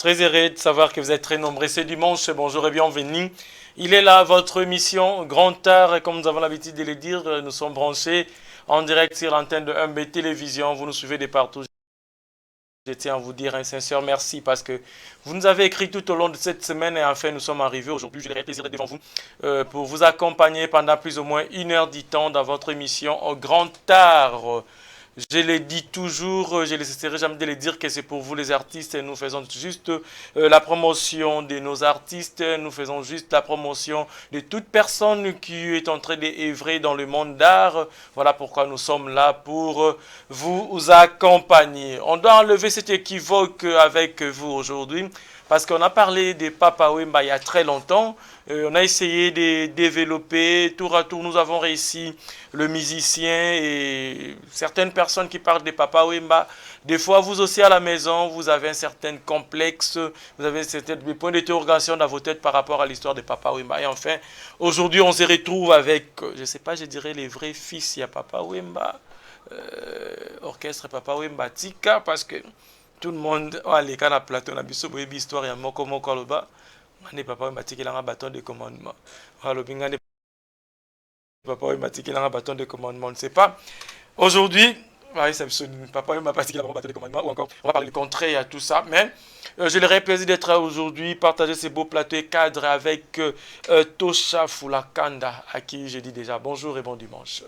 Très heureux de savoir que vous êtes très nombreux ce dimanche. Bonjour et bienvenue. Il est là, votre émission Grand Art. Et comme nous avons l'habitude de le dire, nous sommes branchés en direct sur l'antenne de MB Télévision. Vous nous suivez de partout. Je tiens à vous dire un sincère merci parce que vous nous avez écrit tout au long de cette semaine et enfin nous sommes arrivés aujourd'hui. J'ai le plaisir d'être devant vous pour vous accompagner pendant plus ou moins une heure du temps dans votre émission au Grand Art. Je le dis toujours, je ne cesserai jamais de le dire que c'est pour vous les artistes. Nous faisons juste la promotion de nos artistes, nous faisons juste la promotion de toute personne qui est en train d'œuvrer dans le monde d'art. Voilà pourquoi nous sommes là pour vous accompagner. On doit enlever cet équivoque avec vous aujourd'hui parce qu'on a parlé des Papa Wemba il y a très longtemps. On a essayé de développer, tour à tour, nous avons réussi le musicien et certaines personnes qui parlent de Papa Wemba. Des fois, vous aussi à la maison, vous avez un certain complexe, vous avez certains points d'interrogation dans vos têtes par rapport à l'histoire de Papa Wemba. Et enfin, aujourd'hui, on se retrouve avec, je ne sais pas, je dirais les vrais fils, il y a Papa Wemba, orchestre Papa Wemba, Tika, parce que tout le monde, oh, les cas plateau, on a vu histoire, il y a moko moko aloba. Nga nde papa oyo batikelanga bâton de commandement. Alobi nga nde papa oyo batikelanga bâton de commandement. On ne sait pas aujourd'hui papa oyo batikelanga bâton de commandement ou encore on va parler du contraire à tout ça, mais j'ai le plaisir d'être aujourd'hui, partager ces beaux plateaux et cadres avec Tosha Fulakanda, à qui je dis déjà bonjour et bon dimanche.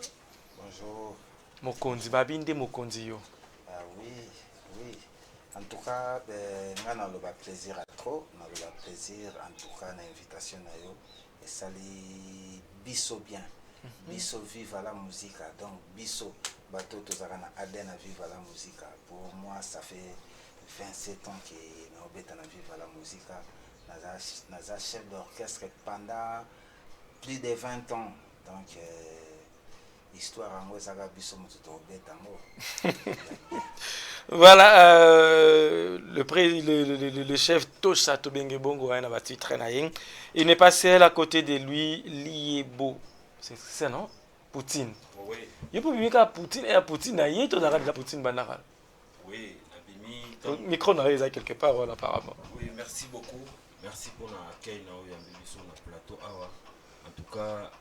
Bonjour. Mokonzi babinde mokonzi yo. Ah oui. En tout cas, ben, nga naloba plaisir à trop, naloba plaisir en tout cas na invitation na yo. Esali biso bien. Biso Viva la Musica, donc biso bato tozalaka na ADN na Viva la Musica. Pour moi, ça fait 27 ans que naobeta na Viva la Musica. Naza chef d'orchestre pendant plus de 20 ans. Donc histoire yango ezalaka biso moto tobeta yango. Voilà, le, pré, le chef Tosha Tobenge Bongo, hein, na titre na ye. Il n'est pas seul, à côté de lui, Liebo. C'est ça, non? Poutine. Oui. Yo po bimika Poutine et Poutine na ye to na Poutine banaka. Oui, nabimi. Micro na eza quelque part voilà, apparemment. Oui, merci beaucoup. Merci pour l'accueil na oyo biso na plateau awa. En tout cas,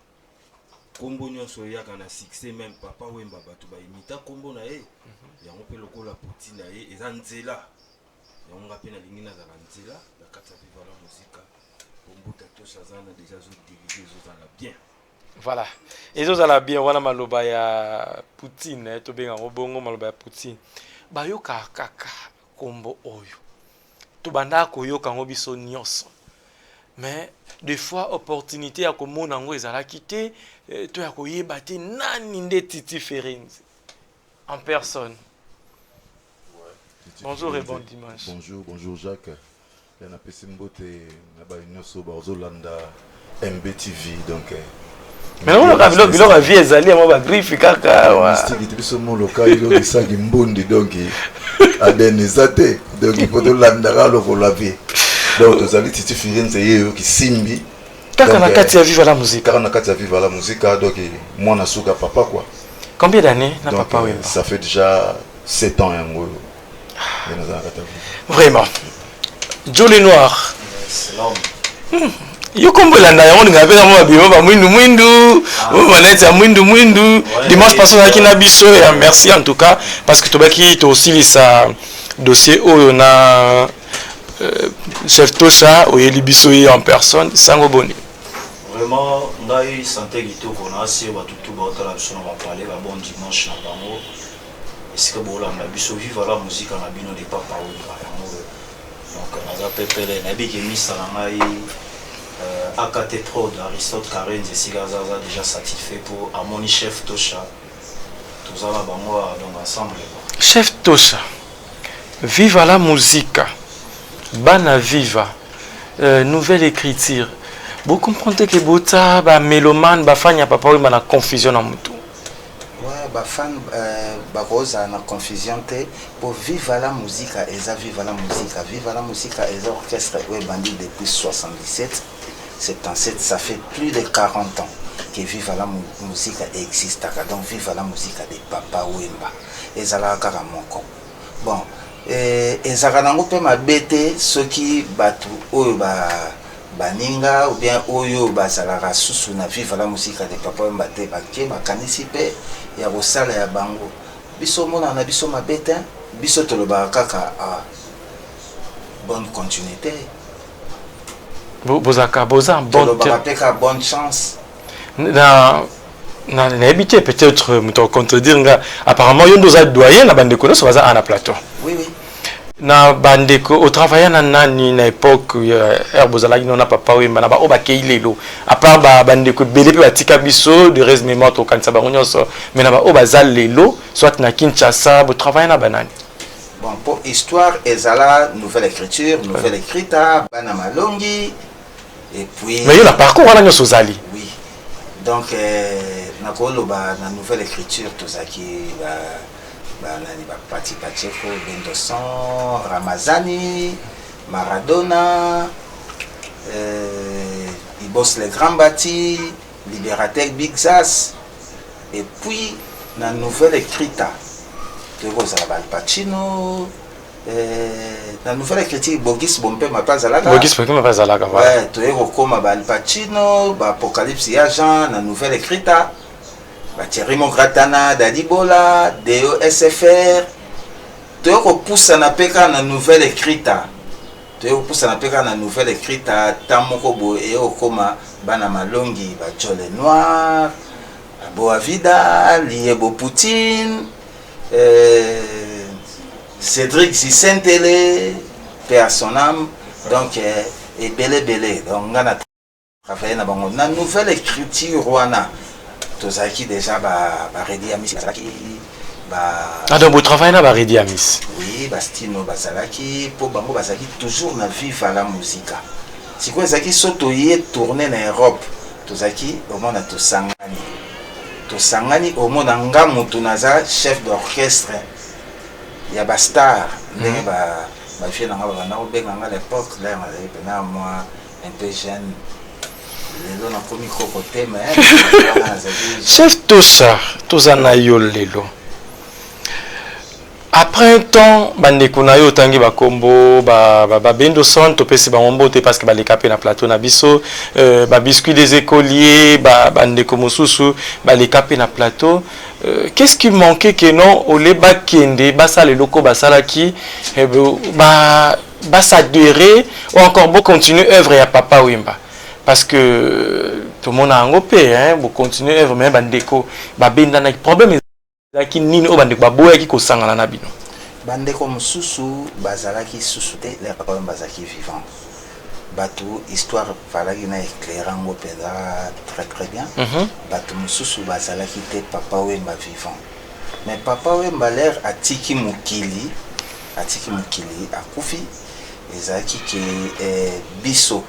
kombo nyonso eyaka na succès, même Papa Wemba, bato baimita kombo na ye. Yango mpe lokola Poutine na ye eza nzela. Yango nga mpe nalingi nazala nzela na kati ya Viva la Musica. Pombuta Tosha aza na déjà azodirige, ezozala bien. Voilà. Ezozala bien wana maloba ya Poutine, eh, tobenga yango bongo maloba ya Poutine. Bayokaka kaka kombo oyo. Tobandaka koyoka yango biso nyonso. Mais des fois opportunité ya komona yango ezalaki te, to ya koyeba te nani nde Titi Ferenzi en personne. Titi Bonjour et Firenze. bon dimanche. Bonjour, bonjour Jacques. Ya napesi mbote na bayo nyonso bazolanda MBTV, donc Mais namonaka biloko biloko ya vie ezali yango bagriffe kaka mystique te, biso moloka eloko esaki mbundi, donc ADN eza te, donc il faut tolandaka lokolo ya vie. Donc tozali Titi Firenze, ye oyo kisimbi. Kaka Donc, na kati ya Viva la Musique. Kaka na kati ya Viva la Musica, donc mwana suka papa quoi. Combien d'années na Donc, Papa Wemba? Ça fait déjà 7 ans yango oyo ye naza na kati ya Viva. Vraiment. Jolie Noir. C'est l'homme. Yo kombo elanda yango, ninga mpe kamo babima bamwindu mwindu oyo baneti ya mwindu mwindu. Dimanche passé ozalaki na biso ya merci en tout cas, parce que tobaki tosilisa dossier oyo na chef Tosha oyeli biso ye en personne. Sango boni? Vraiment, ngai santé kitoko. Na asi bato tu baotala biso na bapale, babon dimanche na bango esika bolanda biso Viva la Musica na bino de Papa Wemba yango. Donc naza pepele, nayebi ke misa na ngai AKT Prod, Aristote Karenz, esika aza, aza déjà satisfait po amoni chef Tosha, toza na bango donc ensemble quoi. Chef Tosha, Viva la Musica, bana Viva, nouvelle écriture, bocomprendre ke bota bamélomane, bafani ya Papa Wemba na confusion na motu. Ouais, bafan bakozala na confusion te po Viva la Musica eza Viva la Musica. Viva la Musica eza orchestre oyo ebandi depuis 77 77, ça fait plus de 40 ans que Viva la Musica existaka. Donc Viva la Musica de Papa Wemba ezalaka kaka moko. Bon. Ezalaka nango mpe mabe te soki bato oyo baninga ou bien oyo bazalaka susu na Viva la Musica de Papa Wemba te, bake bakanisi mpe ya kosala ya bango. Biso omonaka na biso mabe te, biso tolobaka kaka ah, bonne continuité. Bozalaka boza bon, tolobaka mpe kaka bonne chance. Na nayebi te, peut-être moto acontredire nga. Apparemment yo nde oza doyen na bandeko nyonso baza a na plateau. Oui. Na bandeko otravailla na nani na époque heure bozalaki no na Papa Wemba, na baoyo bakei lelo, à part bandeko ebele mpe batika biso de heureuse mémoire, tokanisa bango nyonso, mais na baoyo baza lelo, soit na Kinshasa, botravailla na banani? Bon, po histoire ezala nouvelle écriture, nouvelle écrita, bana malongi, et puis Mais yo na parcours wana nyonso ozali. Oui, donc nakoloba na nouvelle écriture tozalaki banani? Bapati Pacheco, Bendoson, Ramazani, Maradona, Ibos le Grand Bati, Libérateur, Big Zas. Et puis na nouvelle écrita toyei kozala Balpacino. Na nouvelle écriture Bogis Bompema mpe azalaka. Bogis Bompema mpe azalaka, voilà. Ouais, toyei kokóma Baalpacino, Baapocalypse ya Jean na nouvelle écrita, Bathierry Mogratana, Dadi Bola, Deo SFR. Toyei kopusana mpe kaka na nouvelle écrita, toyei kopusana mpe kaka na nouvelle écrita. Ta moko boye eye kokóma bana malongi, bajole noir, Boavida, Liebo Poutine, Cédric Zisentele, paix à son âme. Donc ebele ebele. Donc nga na travaille na bango na nouvelle écriture wana, tozalaki déjà Baredi Amis bazalaki ba Ah, donc botravaille na Baredi Amis? Oui, bastino bazalaki, mpo bango bazalaki toujours na Viva la Musica. Sikoyo ezalaki so toye tourne na Europe, tozalaki omona tosangani, tosangani, omona nga mutu naza chef d'orchestre ya bastar, ndenge bavieux na nga babanda kobenga nga l'époque lere nazali mpena mwa un peu jeune. Lelo nakomi koko te, mais wana nazali Chef Tosa, toza na yo lelo après un temps. Bandeko na yo otangi bakombo, Babendoson, topesi bango mbote parce que baleka mpe na plateau na biso, Babiscuit des écoliers, bandeko mosusu baleka mpe na plateau. Qu'est-ce qui manquait que non ole bakende basala eloko basalaki, basadere ou encore bocontinue œuvre ya Papa Wemba? Parce que tomona yango mpe, hein, bocontinue œuvre, mais bandeko babendanaki. Problème ezalaki nini oyo bandeko baboyaki kosangana na bino? Bandeko mosusu bazalaki susu te lere Papa Wemba bazalaki vivant. Bato histoire valaki na éclaire yango mpenza très très bien. Bato mosusu bazalaki te Papa Wemba vivant, mais Papa Wemba lere atiki mokili, atiki mokili, akufi, ezalaki ke biso,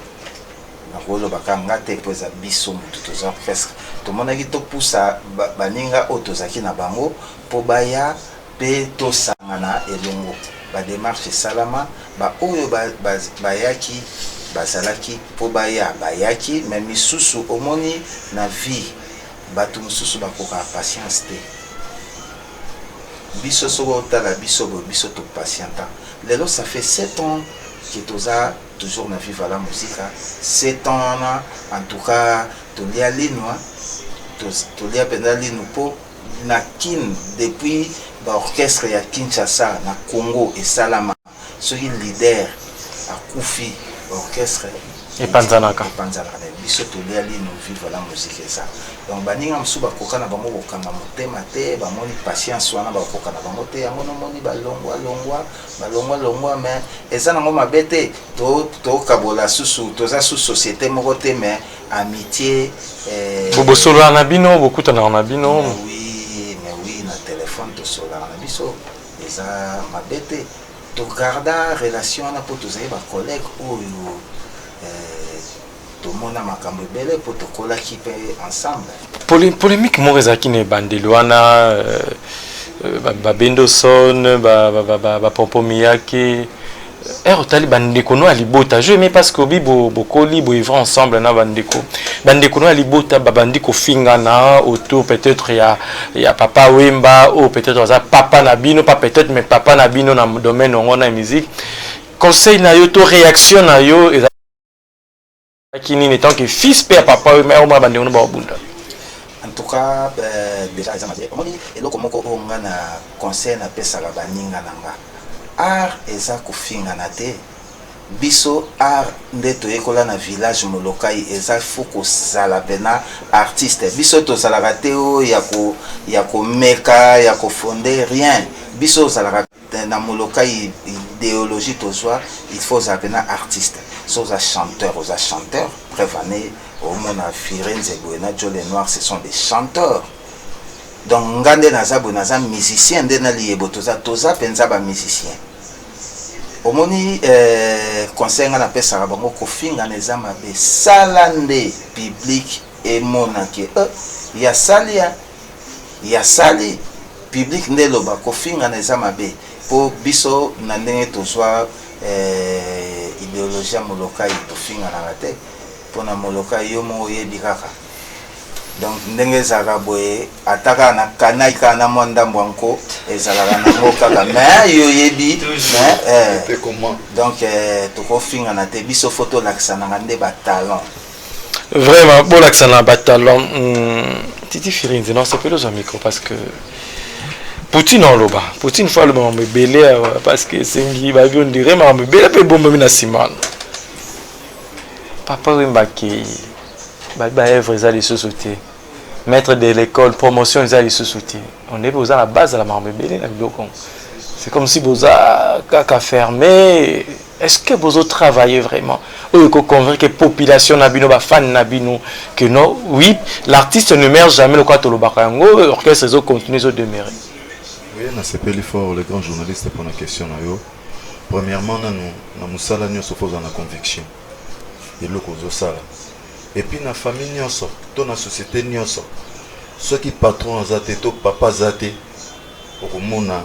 nakolobaka nga te mpo eza biso motu toza presque, tomonaki topusa baninga oyo tozalaki na bango mpo baya mpe tosangana elongo. Badémarche esalama, baoyo bayaki, bazalaki mpo baya, bayaki, mais misusu omoni na vie bato mosusu bakokaka patience te. Biso soki otala biso boye, biso topatienta. Lelo ça fait 7 ans ke toza toujours na Viva la Musica. 7 ans wana, en tout cas tolia lino, tolia mpenza lino, mpo na Kine, depuis baorchestre ya Kinshasa na Congo esalama, soki leader akufi, orchestre epanzanaka. Epanzanaka. Na biso tolia lino, Viva la Musique eza. Donc baninga mosusu bakoka na bango kokanga motema te, bamoni patience wana bakoka na bango te, yango nomoni balongwa longwa, balongwa longwa. Mais eza nango mabe te, tokabola susu, toza su société moko te, mais amitié Bosolola na bino, bokutanaka na bino? Mais oui, mais oui, na téléphone tosololaka na biso, eza mabe te. Togarda relation wana mpo tozali bacollègue oyo tomona makambo ebele mpo tokolaki mpe ensemble. Polémique moko ezalaki na ebandeli wana, Babendoson, Bapompo Miyake. Ere otali bandeko no ya libota, je aimé parce que obi bokoli boevra ensemble na bandeko, bandeko no ya libota babandi kofingana autour peut-être ya Papa Wemba, oyo peut-être aza papa na bino, pas peut-être, mais papa na bino na domaine yango na musique. Conseil na yo to réaction na yo ezalaki nini, tant que fils mpe ya Papa Wemba, omona bandeko no baobunda? En tout cas, déjà eza mabe. Omoni, eloko moko oyo nga na conseil napesaka baninga na nga, art eza kofingana te. Biso art nde toyekola na village Molokai, eza faut kozala mpena artiste. Biso tozalaka te oyo ya komeka, ya kofonde, rien. Biso ozalaka na Molokai, idéologie tozwa, il faut ozala mpena artiste. So oza chanteur, oza chanteur. Preuve ane, omona Firenze boye na Joe le Noir, ce sont des chanteurs. Donc nga nde naza boye, naza musicien nde na liyebo, toza mpenza bamusicien. Omoni, conseil nga napesaka bango, kofingana eza mabe. Sala nde public emonake, ya sali ya sali public nde eloba. Kofingana eza mabe, mpo biso na ndenge tozwa idéologie ya Molokai, tofinganaka te. Mpona Molokai, yo moko oyebi kaka. Donc ndenge ezalaka boye, ata kaka na kanai, kaka na mwa ndambo yanko ezalaka nango kaka, mais yo oyebi, mais donc tokofingana te. Biso faut tolakisanaka nde batalent. Vraiment, bolakisana batalent. Titi Firinzi, non, sepeli ozwa micro, parce que Poutine oloba, Poutine faut aloba makambo ebele awa, parce que esengi babi ondire makambo ebele mpe ebombami na nsima. Papa Wemba akei, babi baœuvre eza lisusu te, maître de l'école promotion eza lisusu te. Ondebi oza na base ya makambo ebele na biloko, c'est comme si boza kaka fermé. Est-ce que bozo travailler vraiment oyo ekoconvaincre population na bino, bafan na bino, que non, oui, l'artiste ne meurt jamais, lokola tolobaka yango, orchestre ezocontinue, ezodemeurer? Oui, nasepeli fort, le grand journaliste, mpona question na yo. Premièrement, nanu na mosala nyonso, faut ozala na conviction eloko ozosala. Et puis na famille nyonso to na société nyonso, soki patron aza te to papa aza te, okomona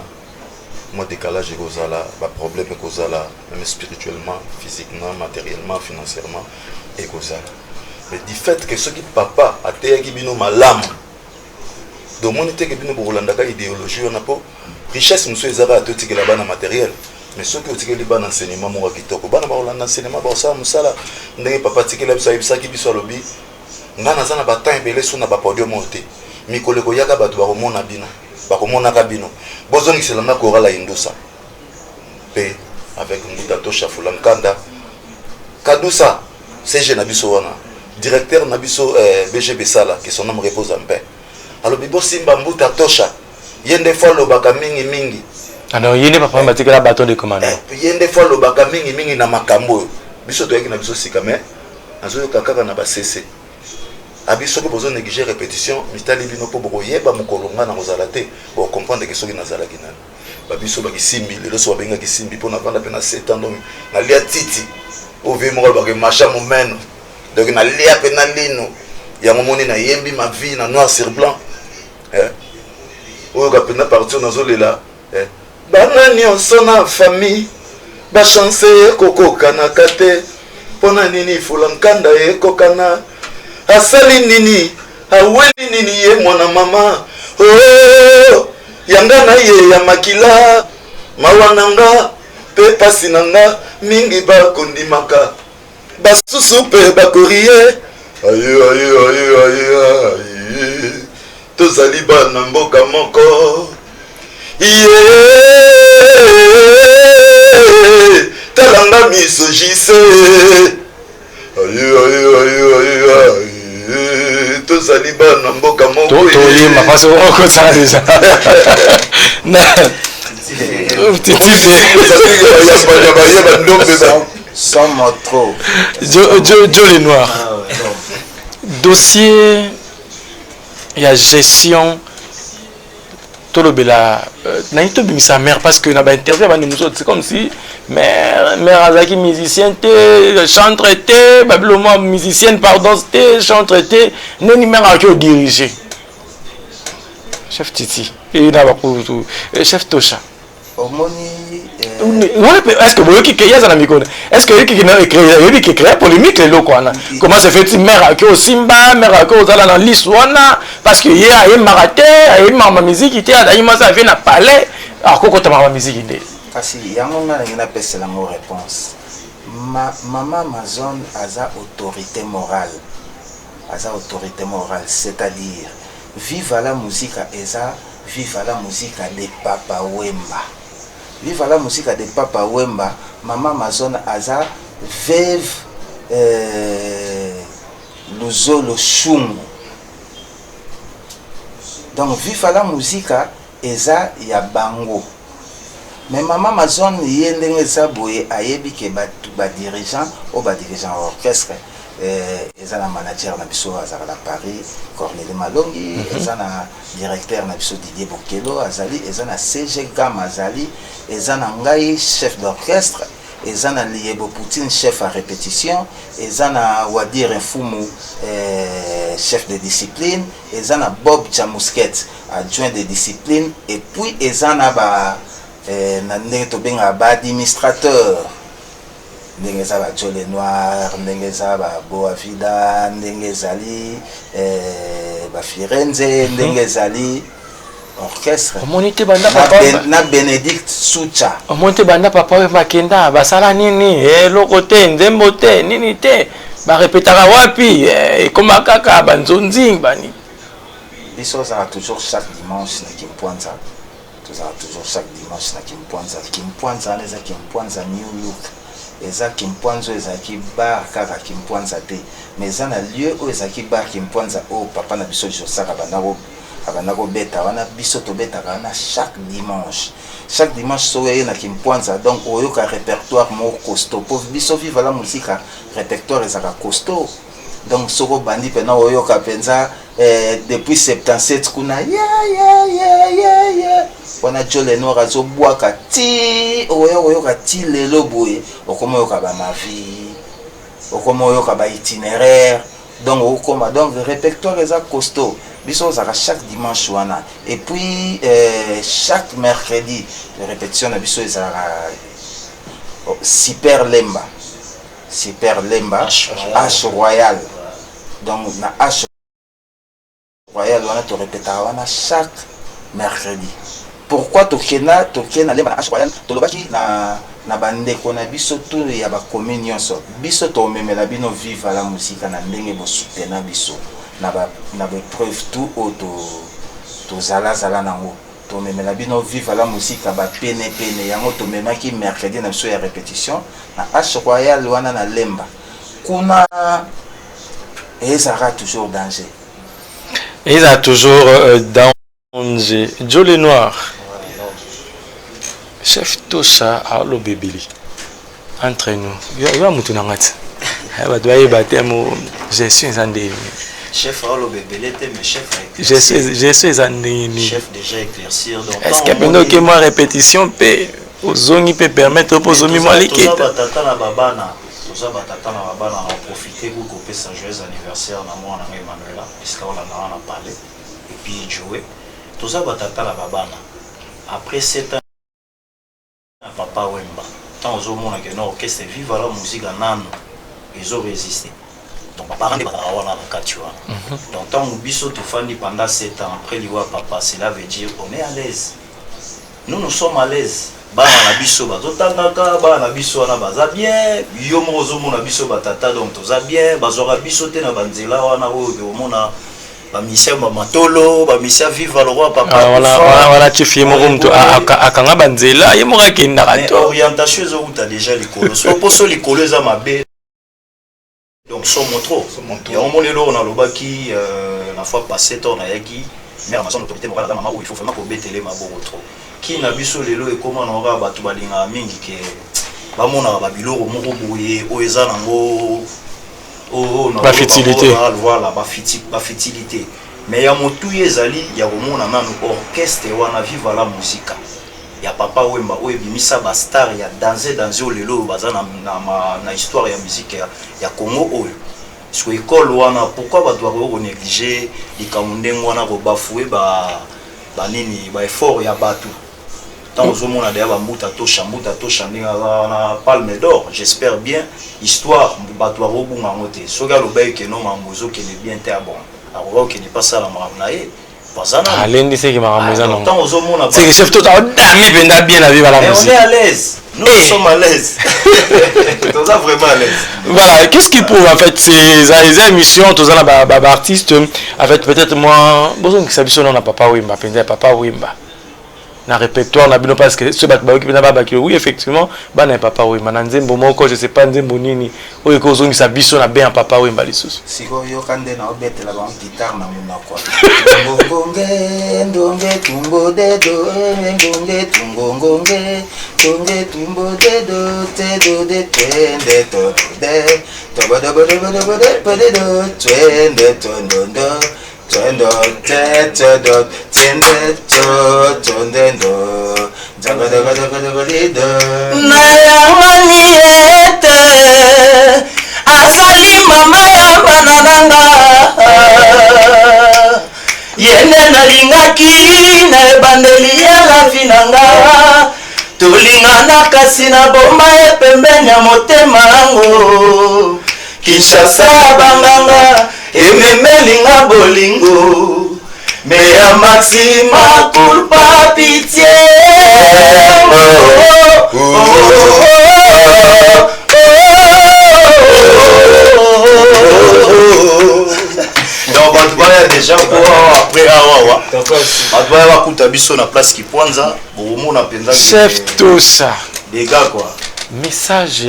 mwa décalage ekozala, baproblème ekozala, même spirituellement, physiquement, matériellement, financièrement ekozala. Mais du fait que soki papa ateyaki bino malamu, domoni te ke bino bokolandaka idéologie wana, mpo richesse mosusu eza kaka totikela bana matériel. Mais soki otikeli bana enseignement moko ya kitoko, bana bakolanda enseignement, bakosala mosala ndenge papa atikela biso. Ayebisaki biso, alobi: "Nga naza na batemps ebele so na bapodium oyo te. Mikolo ekoyaka, bato bakomona bino, bakomonaka bino. Bozongisela nga chorale ya Indusa." Mpe avec Mbuta Tosha Fula Nkanda Kadusa, CG na biso wana, directeur na biso, BG Besala, que son âme repose en paix, alobi: "Bosimba Mbuta Tosha, ye nde faut alobaka mingimingi." Alors ye nde papa batikela bâton de commandement. Ye nde faut alobaka mingimingi na makambo oyo biso toyaki na biso sika. Mais nazoyoka kaka na basese abi: "Soki bozo néglige répétition, mitali bino, mpo bokoyeba mokolo nga na kozala te, bokocomprendre ke soki nazalaki nani." Babiso bakisimbi lelo, so babengaki simbi mpo navanda mpe na 7 ans, donc nalia titi ovi moko alobaka masha momeno, donc nalia mpe na lino yango. Moni, nayembi ma vie na noir sur blanc, eh? Oyoka mpenza partir nazolela, eh? Bana nyonso na famille, bachance ekokokanaka te. Mpo na nini Fula Nkanda ekokana? Asali nini? Aweli nini? Ye mwana mama, oh, yanga na ye ya makila. Mawa na nga mpe pasi na nga mingi, bakondimaka, basusu mpe bakorie. Aye, aye, aye, aye, aye. Tozali bana mboka moko ye. Talanga miso jise. Aye, aye, aye, aye, aye. Tozali bana mboka moko. Toyemba parce que okosala déjà na Bayeba ndombe. Sans trop. Joe le Noir, dossier ya gestion, tolobela nangi tobimisa mare, parce que na bainterview ya bandi mosusu, c'est comme si mare azalaki musicien te, chantre te, babilo mwa musicienne, pardon, te, chantre te. Ndeni mare azalaki odirige chef Titi e na bakulutu, chef Tosha. Omoni. Wana mpe est ce que boyoki ke ye aza na mikolo, est ce que oyoki ke oyebi ke créa polémique eloko wana? Comment se fait mare ake osimba, mare ake ozala na lice wana, parce que ye ayembaka te, ayembaka bamiziki te, azalaki mwasi avie na palais, akokotamaka bamiziki nde? Kasi yango ngai nangi napesela yango réponse. Mama Amazon aza autorité morale, aza autorité morale, c'est-à-dire Viva la Musica eza Viva la Musica de Papa Wemba. Viva la Musica de Papa Wemba, mama Amazon aza veuve Luzolo Shungu. Donc Viva la Musica eza ya bango. Mais mama Amazon ye ndenge eza boye, ayebi ke bato badirigeant oyo, badirigeant ya orchestre, eza na manager na biso azalaka na Paris, Cornélie Malongi, eza na directeur na biso Didier Bokelo azali, eza na CG Gam azali, eza na ngai chef d'orchestre, eza na Liebo Poutine chef à répétition, eza na Wadir Mfumu chef de discipline, eza na Bob Jamusket adjoint de discipline, et puis eza na ba na ndenge tobengaka baadministrateur, ndenge eza ba Jole Noir, ndenge eza ba Boavida, ndenge ezali bafirenze, ndenge ezali orchestre. Omoni te banda na, papa na Bénédicte Sucha. Omoni te banda papa oyo bakenda, basala nini? Eloko te, nzembo te, nini te, barepetaka wapi? Ekoma kaka banzonzi bani. Biso ozalaka toujours chaque dimanche na Kimpwanza, tozalaka toujours chaque dimanche na Kimpwanza. Kimpwanza wana eza Kimpwanza New Look, eza Kimpwanza oyo ezalaki bar kaka Kimpwanza te, mais eza na lieu oyo ezalaki bar Kimpwanza oyo papa na biso Josak abanda kobeta wana. Biso tobetaka wana chaque dimanche, chaque dimanche. Soki oye na Kimpwanza, donc oyoka répertoire moko costaud, po biso Viva la Musica répertoire ezalaka costaud. Donc soki obandi mpena oyoka mpenza depuis 77 kuna ya ya ya ya ya wana, Jo Lenoir azobwaka ti okoya koyoka ti lelo boye, okoma oyoka bamavi, okoma oyoka baitinéraire, donc okoma, donc répertoire eza costaud. Biso ozalaka chaque dimanche wana, et puis chaque mercredi répétition na biso ezalaka, oh, Super Lemba, Super Lemba. H Royal. H Royal. Donc na H Royal wana torepetaka wana chaque mercredi. Pourquoi tokenda, tokenda Lemba na H Royal? Tolobaki na bandeko na biso tu ya bacommune nyonso, biso tomemela bino Viva la Musica na ndenge bosutena biso na baépreuve tout oyo tozalazala nango, tomemela bino Viva la Musica bapenepene. Yango tomemaki mercredi na biso ya répétition na H Royal wana na Lemba kuna, ezalaka toujours danger. Eza toujours danger. Joe le Noir, chef Tosa aloba ebele entre nous, yo mutu na nga ti bato bayeba te mo gestion eza ndenge nini. Chef aoloba ebele te, mais chef a Gestion eza ndenge nini? Chef déjà éclaircir, donc Est ce que mpenza oke mwa répétition mpe ozongi mpe permettre mpo ozongi mwa toza liketa? Batata na babana, toza batata na babana. Na profite ku kopesa joyeux anniversaire na mwana ngai Emmanuela esika olandanga na palais, et puis Joe. Toza batata na babana. Après 7 ans na Papa Wemba, ntango ozomona ke na orchestre Viva la Musica nano ezoresiste, donc baparent nde bazalaka wana na kati wana. Donc ntango biso tofandi pendant 7 ans après liwa papa, cela veut dire on est à l'aise, nous, nous sommes à l'aise. Bana na biso bazotangaka, bana na biso wana baza bien. Yo moko ozomona biso batata, donc toza bien. Bazwaka biso te na banzela wana oyo omona bamisia bamatolo, bamisia Viva lokwa papa. Ah, wana chief ye moko moto akanga banzela, ye moko akendaka. Mais to orientation ezowuta déjà likolo. So mposo likolo eza mabe, donc somo trop. Yango moni eloko nalobaki la fois passée to nayaki, mare Amazon autorité morale aza mama oyo il faut vraiment kobetele maboko trop. Ki na biso lelo ekóma na kaka bato balingaka mingi ke bamonaka babiloko moko boye oyo eza nango oyo Bafutilité. Voilà, bafutilité. Mais ya motuya ezali ya komona nanu orchestre wana Viva la Musica ya Papa Wemba oyo ebimisa bastar ya danse danse oyo lelo oyo baza na histoire ya musique ya Congo oyo. Parce école wana, pourquoi bato bakoki konéglige likambo ndenge wana, kobafue banini, baeffort ya bato? Ntango ozomona deya bambuta tosha, mbuta tosha ndenge aza wana, palme d'or, j'espère bien histoire bato bakobunga yango te. Soki alobaki keno mambo ezokende bien te, bon, akoka kokende mpe asala makambo na ye, baza nanu. Alendiseki makambo eza nango. Ntango ozomona C'est que chef tota odami mpenza bien na Viva la Mais on Musique. est à l'aise, nous. Eh. Sommes à l'aise, toza vraiment à l'aise. Voilà, qu'est-ce qui prouve en fait ces émissions, tous les artistes, en fait peut-être moi, bozongisa biso na Papa Wemba, penza Papa Wemba. Na répertoire na bino, parce que ce bato bayoki mpenza babaki, oui, effectivement, bana ya Papa Wemba na nzembo moko, je sais pas nzembo nini oyo ekozongisa biso na bien ya Papa Wemba lisusu. Sikoyo yoka nde naobetela bango guitare na monoko: ngongonge ndonge tumbo dedo, ngonge tungongonge tonge tumbo dedo tedo de twende todo de tobodobodobodobodedo twende tondondo twendo tetedo tende to tondendo jagodogodogodogodedo. Nayamani ete azali mama ya bana na nga, ye nde nalingaki na ebandeli ya la vie na nga. Tolingana, kasi na bomba ye pembeni ya motema yango. Kinshasa, banganga ememelinga bolingo, mea maxima culpa pitié. Oh, oh, oh, oh, oh. Donc bato baya déjà po awa, après awawa bato baya bakuta biso na place Kipwanza, bokomona mpenza. Chef Tosa. Dégâts quoi. Message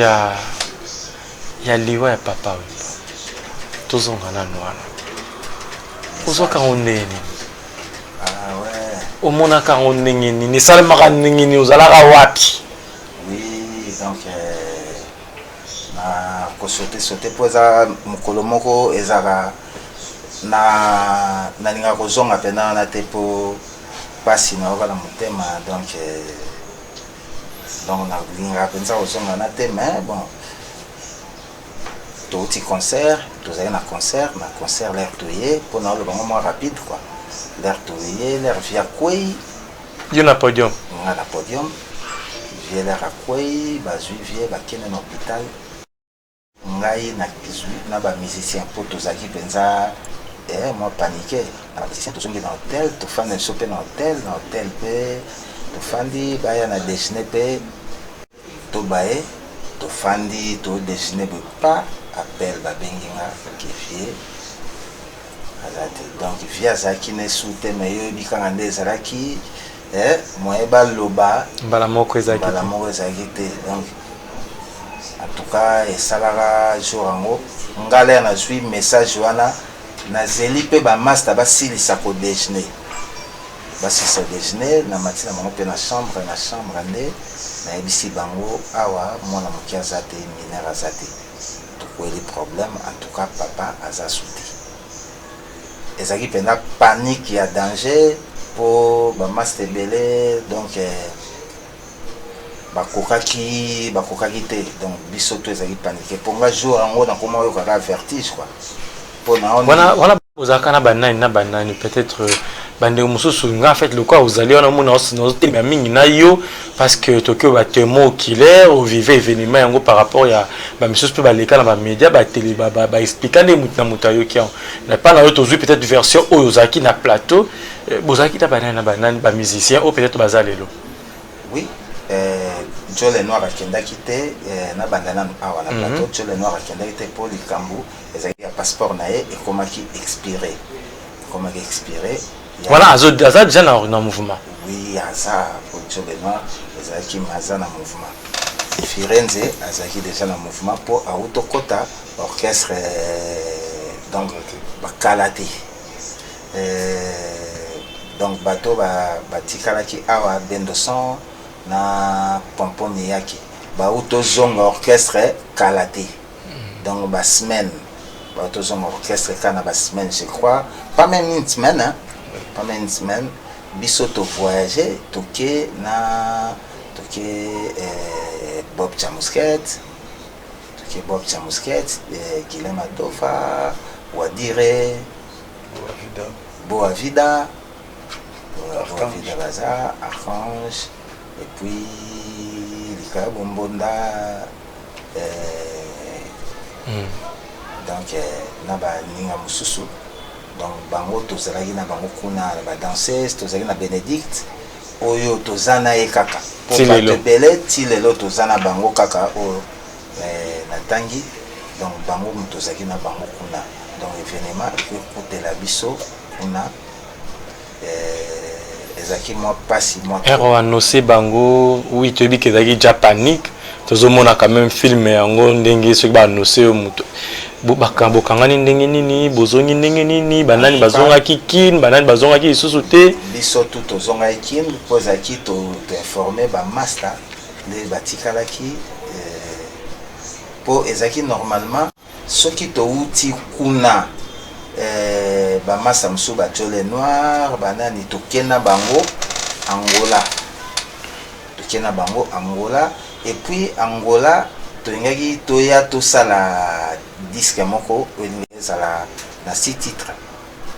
ya liwa ya Papa Wemba, tozonga nanu wana. Ozwaka yango ndenge nini? Ah ouais. Omonaka yango ndenge nini? Esalemaka ndenge nini? Ozalaka wapi? Oui, donc na kosote sote mpo eza mokolo moko ezalaka na nalingaka kozonga mpena wana te, mpo mpasi nayoka na motema. Donc nalingaka mpenza kozonga wana te, mais bon, touti concert, tozali na concert. Na concert, l'heure toye, mpo na oloba ngo mwa rapide quoi, l'heure toye, l'heure vieux akwei. Yo na podium? Nga na podium. Vieux l'heure akwei, bazwi vieux, bakende na hôpital. Ngai nazwi na bamusicien, mpo tozalaki mpenza mwa panique na bamusicien. Tozongi na hotel, tofandi na biso mpe na hotel. Na hotel mpe tofandi, baya na déjeuner mpe tobaye, tofandi todéjeuner boye, pa appel, babengi nga ke vieux aza te. Donc vieux azalaki na esu te, mais yo oyebi kaka nde ezalaki moye baloba. Mbala moko ezalaki mbala te. Moko ezalaki te. Donc en tout cas esalaka jour yango, nga l'heure nazwi message wana, nazeli mpe bamaster basilisa kodéjeuner, basilisa déjeuner, na mati na bango mpe na chambre. Na chambre nde nayebisi bango: awa mwana moke aza te, mineur aza te, tokweli problème. En tout cas papa aza su te. Ezalaki mpenza panique ya danger, mpo bamaster ebele donc bakokaki te. Donc biso to ezalaki panique, mpo nga jour yango nakoma oyokaka vertige quoi, mpo na Wana ozalaka na banani na banani? Peut-être bandeko mosusu. Nga en fait lokola ozali wana, omona nazotelema mingi na yo, parce que toki oyo batémoin oculaire, ovive événement yango par rapport ya bamisusu mpe baleka na bamédia, batele, baexplika nde motu na moto ayoki yango. Na pa na yo tozwi peut-être version oyo ozalaki na plateau. Bozalaki na banani na banani, bamusicien oyo peut-être baza lelo? Oui, Joe Lenoir akendaki te. Nabanda nanu awa na plateau. Joe Lenoir akendaki te mpo likambo ezalaki ya passeport na ye ekomaki expiré, ekomaki expiré. Voilà, aza déjà na mouvement. Oui, aza po Joe Lenoir ezalaki aza na mouvement. Firenze azalaki déjà na mouvement mpo auti okota orchestre, donc bakala te. Donc bato batikalaki awa, Bendoson na Pompon Miyaki, bauti ozonga orchestre kala te, donc basemaine bauti ozonga orchestre kaka na basemaine, je crois pas même une semaine, hein? Pas même une semaine. Biso tovoyage, toke na toke Bob Chamusket, toke Bob Chamusket, Guilem Adofa, Wadire, Boavida, Boavida baza Archange. Et puis Likayabo Mbonda, donc na baninga mosusu. Donc bango tozalaki na bango kuna na badanseuse. Tozalaki na Bénédicte oyo toza na ye kaka po Ti bato lelo. ebele ti lelo toza na bango kaka oyo natangi. Donc bango moto tozalaki na bango kuna. Donc événement ekokutela biso kuna, ezalaki mwa mpasi mwa Ere oannonce bango, oui, toyebi ke ezalaki ja panique. Tozomona quand même film yango ndenge soki baannonce yo moto, bokangani ndenge nini, bozongi ndenge nini, banani bazongaki Kine, banani bazongaki lisusu te. Biso tu tozongaki Kine mpo ezalaki toinforme bamaster nde batikalaki, mpo ezalaki normalement soki touti kuna, bamasa mosusu, bajole noir, banani, tokenda bango Angola, tokenda na bango Angola. Et puis Angola tolingaki toya tosala disque moko oyo elingi ezala na six titres.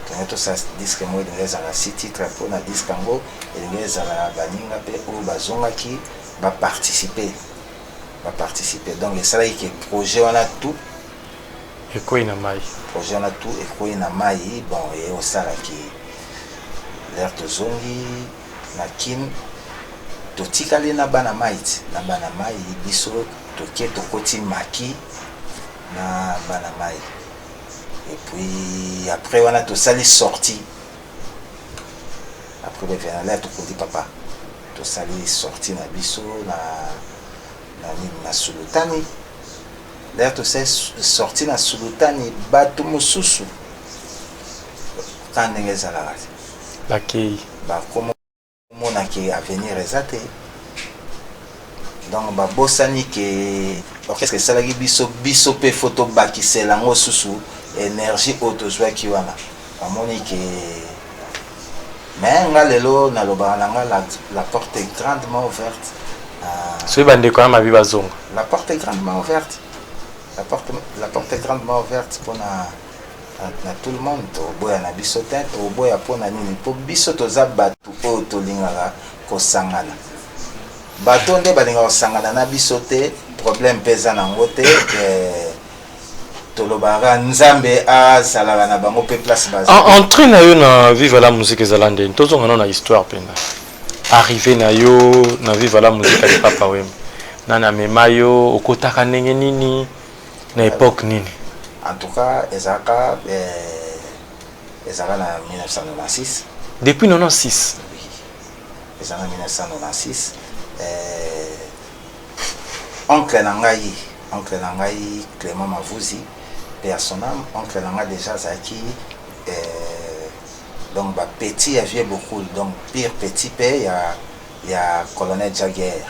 Tolingi tosala disque moko elingi ezala na six titres. Mpo na disque yango elingi ezala baninga mpe oyo bazongaki baparticipe, baparticipe. Donc esalaki ke projet wana tout ekwei na mai. Projet wana tout ekwei na mai. Bon, eye osalaki l'heure tozongi na Kine, totikali na bana mai ti na bana mai. Biso toke, tokoti maki na bana mai. Et puis après wana tosali sortie après bevenale tokundi papa. Tosali sortie na biso na nini, na Sulutani. D'ailleurs tosali sortie na Sulutani, bato mosusu kaka ndenge ezalaka te. Bakei. Bakomomona ke avenir eza te. Donc babosani ke orchestre esalaki biso, biso mpe fo tobakisela yango susu énergie oyo tozwaki wana. Bamoni ke, mais nga lelo nalobaka na nga la porte est grandement ouverte. Soki bandeko ya mabi bazonga. La porte est grandement ouverte, la porte est grandement ouverte mpona na tout le monde. Toboya na biso te. Toboya mpona nini? Mpo biso toza bato oyo tolingaka kosangana. Bato nde balingaka kosangana na biso te, problème mpe eza nango te. Tolobaka Nzambe azalaka na bango mpe place baza. Entrée na yo na Viva la Musique ezala ndeni? Tozonga nano na histoire mpenza. Arrivé na yo na Viva la Musique ya Papa Wemba, nani amema yo, okotaka ndenge nini, na époque nini? En tout cas ezalaka na 1996. Depuis 96? Oui, ezalaka na 1996. Oncle na ngai Clément Mavuzi, paix à son âme, oncle na ngai déjà azalaki donc bapetit ya vieux Bokul, donc pire petit mpe ya colonel Jagger.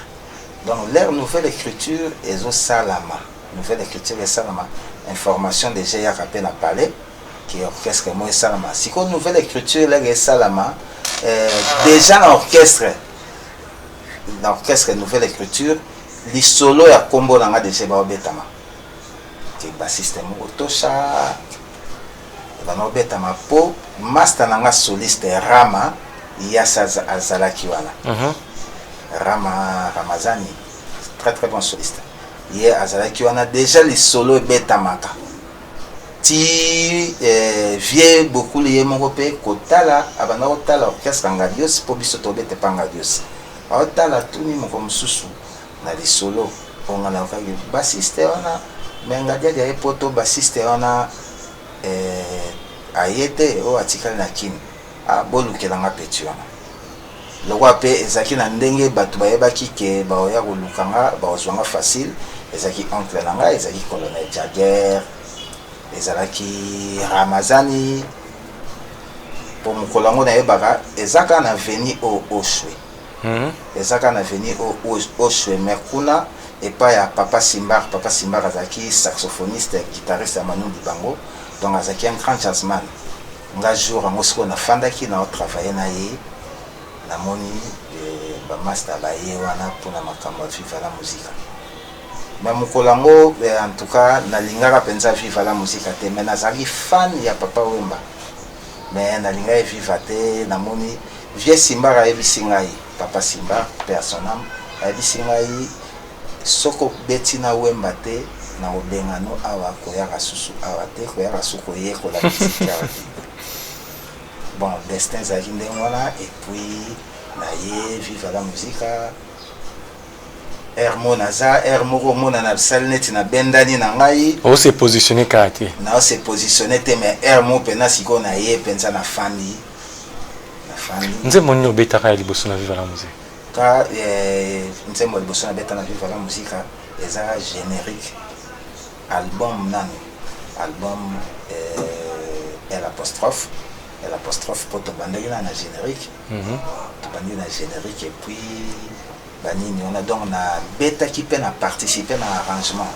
Donc leur nouvelle écriture ezosalama, nouvelle écriture esalama, information déjà eyaka mpe na palais ke orchestre mo esalama. Sikoyo nouvelle écriture leke esalama, déjà na orchestre nouvelle écriture, lisolo ya nkombo na nga déjà baobetama ke bassiste moko tosha bana obetama, mpo master na nga soliste Rama Yasa azalaki wana. Rama Ramazani, très très bon soliste, ye azalaki wana déjà. Lisolo ebetamaka ti vieux Bokulu ye moko mpe kotala, abanda kotala orchestre Ngadios, mpo biso tobete mpa Ngadios. Aotala, tuni moko mosusu na lisolo onga nayokaki bassiste wana, me Ngadiadi aye poto, bassiste wana aye te, oyo atikali na Kini. Ah, bolukelanga petit wana. Lokola mpe ezalaki na ndenge bato bayebaki ke baoya koluka nga, bakozwa nga facile. Ezalaki oncle na ngai, ezalaki colonel Jagger, ezalaki Ramazani, mpo mokolo yango nayebaka eza kaka na veni oyo Oshwe. Eza kaka na veni oyo Oshwe, mais kuna epai ya papa Simbar. Papa Simbar azalaki saxophoniste, guitariste ya Manu Dibango, donc azalaki un grand jazzman. Nga jour yango sikoyo nafandaki na otravaille na ye, namoni bamaster baye wana mpona makambo ya Viva la Musica. Mais mokolo yango, en tout cas nalingaka mpenza Viva la Musica te, mais nazalaki fan ya Papa Wemba, mais nalingaki Viva te. Namoni Vieux Simbar ayebisi ngai, papa Simbar, paix à son âme, ayebisi ngai soki obeti na Wemba te nakobengano awa, koyaka susu awa te, koyaka susu koyekola musique awa te. Bon, destin ezalaki ndenge wana et puis naye Viva la Musica. Heure moko naza, heure moko omona nasali neti nabendani na ngai. O se positionner kaka te. Nao se positionner te mais heure moko mpenza sikoyo naye mpenza nafandi. Nafandi. Nzembo nini obetaka ya liboso na Viva la Musica? Ka nzembo ya liboso nabeta na Viva la Musica eza générique album nanu album L apostrophe L apostrophe po tobandaki na na générique. Tobandi na générique et puis banini wana donc nabetaki mpe na participer na arrangement,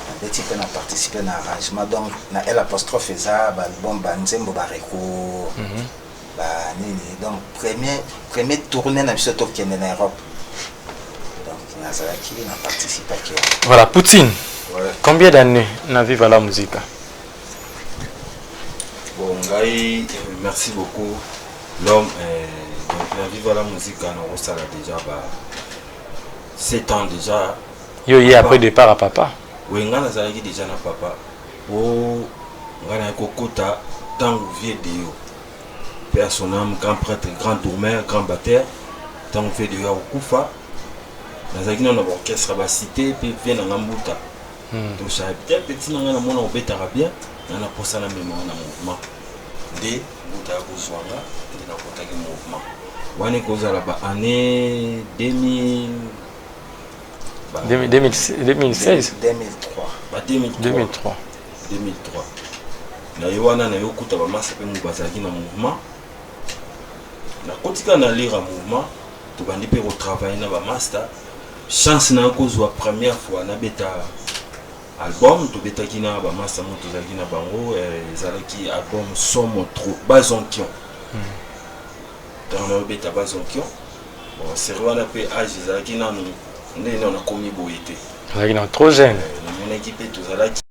nabeti mpe na participer na arrangement donc na L apostrophe eza baalbum banzembo ba recours banini donc premier tournée na biso tokende na Europe donc nazalaki na participaki wana. Voilà, Poutine. Ouais. Combien d'années na Viva la Musica? Bon, ngai, merci beaucoup. L'homme, donc na Viva la Musica, na kosala déjà ba 7 ans déjà. Yo ye après départ à papa. Oui, nga nazalaki déjà na papa. Oh, nga na kokota tango vieux Deo. Père son âme, grand prêtre, grand dormeur, grand batteur. Tango vieux Deo akufa. Nazalaki na orchestre ba cité pe vieux na ngambuta. Tosha te petit na nga na mona obetaka bien, na na posa na mema na mouvement. Nde mbuta ya kozwa nga, nde nakotaki mouvement. Wana ekozala ba année 2000 ba 2016? 2003. Ba 2003. 2003. 2003. Na ye wana na yo kuta ba masa pe bazalaki na mouvement. Nakotika na lire mouvement, tobandi pe ko travailler na ba master. Chance na kozwa première fois na beta album, tobetaki na ba master mo tozalaki na bango, ezalaki album Somo trop Bazonkion. Tango na beta Bazonkion, bon série wana pe âge ezalaki nanu nde nanu nakomi boye te. Ezalaki na trop jeune. Namonaki pe tozalaki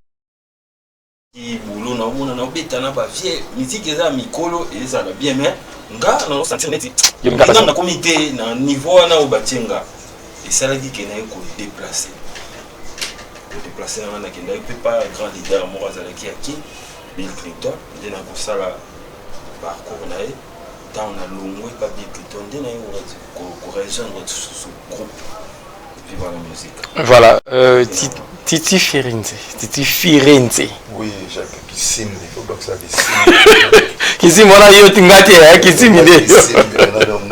boulot na omona na obeta na ba vieux musique eza mikolo ezala bien mais nga na sentir neti nga nakomi te na niveau wana oyo batie nga esalaki ke naye ko déplacer. Ko déplacer na nga nakendaki pe pa grand leader moko azalaki ya Kin, Bill Clinton, nde nakosala parcours na ye. Ntango nalongwe pa Bill Clinton nde naye ko rejoindre susu groupe Viva la Musique. Voilà, Titi Firenze, Titi Firenze. Oui, Jacques Kisimbi, faut pas que ça Kisimbi. Kisimbi, on a yo tingati, hein, Kisimbi nde. Kisimbi, on a donc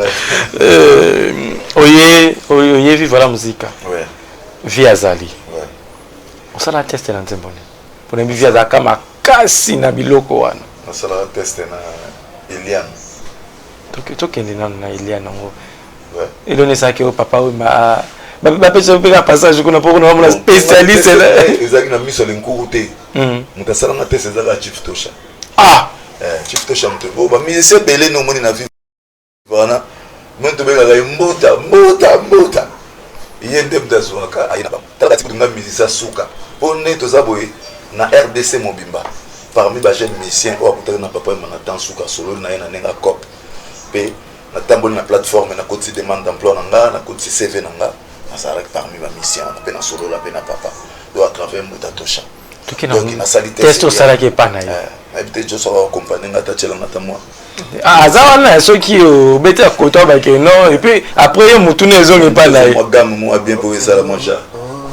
Oye, oye Viva la Musique. Ouais. Vie Azali. Ouais. On sala test na nzembo ne. Pour na vie Azali kama kasi na biloko wana. On sala test na Eliane. Tokende nanu na Eliane yango. Ouais. Eloni esaki oyo papa oyo ma bapesa mpe kaka passage kuna mpo kuna bamona spécialiste la. Ezalaki na miso ya linkuru te. Moto asalanga test ezalaka Chief Tosha. Chief Tosha moto. Bo ba musicien ebele no omoni na vie wana. Meme tobengaka ye mbota, mbota, mbota. Ye nde moto azwaka aye na bango. Tala kati nga musicien suka. Po nde toza boye na RDC mobimba. Parmi ba jeunes musiciens oyo akutaki na papa Wemba na temps suka sololi na ye na ndenge ya cop. Pe natamboli na plateforme, nakotisi demande d'emploi na nga, nakotisi CV na nga, nazalaki parmi ba musiciens wana pe nasolola pe na papa. Donc à travers Mbuta Tosha. Toki na Donc, nasali test test osalaki epa na ye. Nayebi te Joshua wa accompagner nga ata tiela nga ata mwa. Ah, aza wana soki obeti ya koto abake non et puis après ye mutu ne ezongi epa na ye. Mwa gamme mwa bien po ezala mwa genre.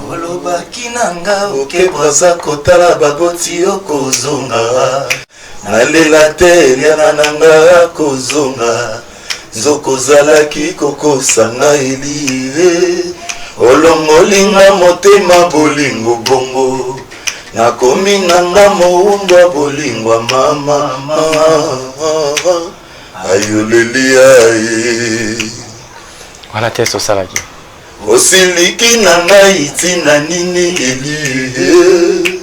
Olobaki na nga oke Brazza kotala baboti yo kozonga. Nalela te Eliana na nga kozonga. Nzoko ozalaki kokosa nga elie. Olongoli nga motema bolingo bongo. Nakomi na nga mowumbu ya bolingo ya mama. Ayoleli aye. Wana test osalaki. Osiliki na ngai ntina nini elie.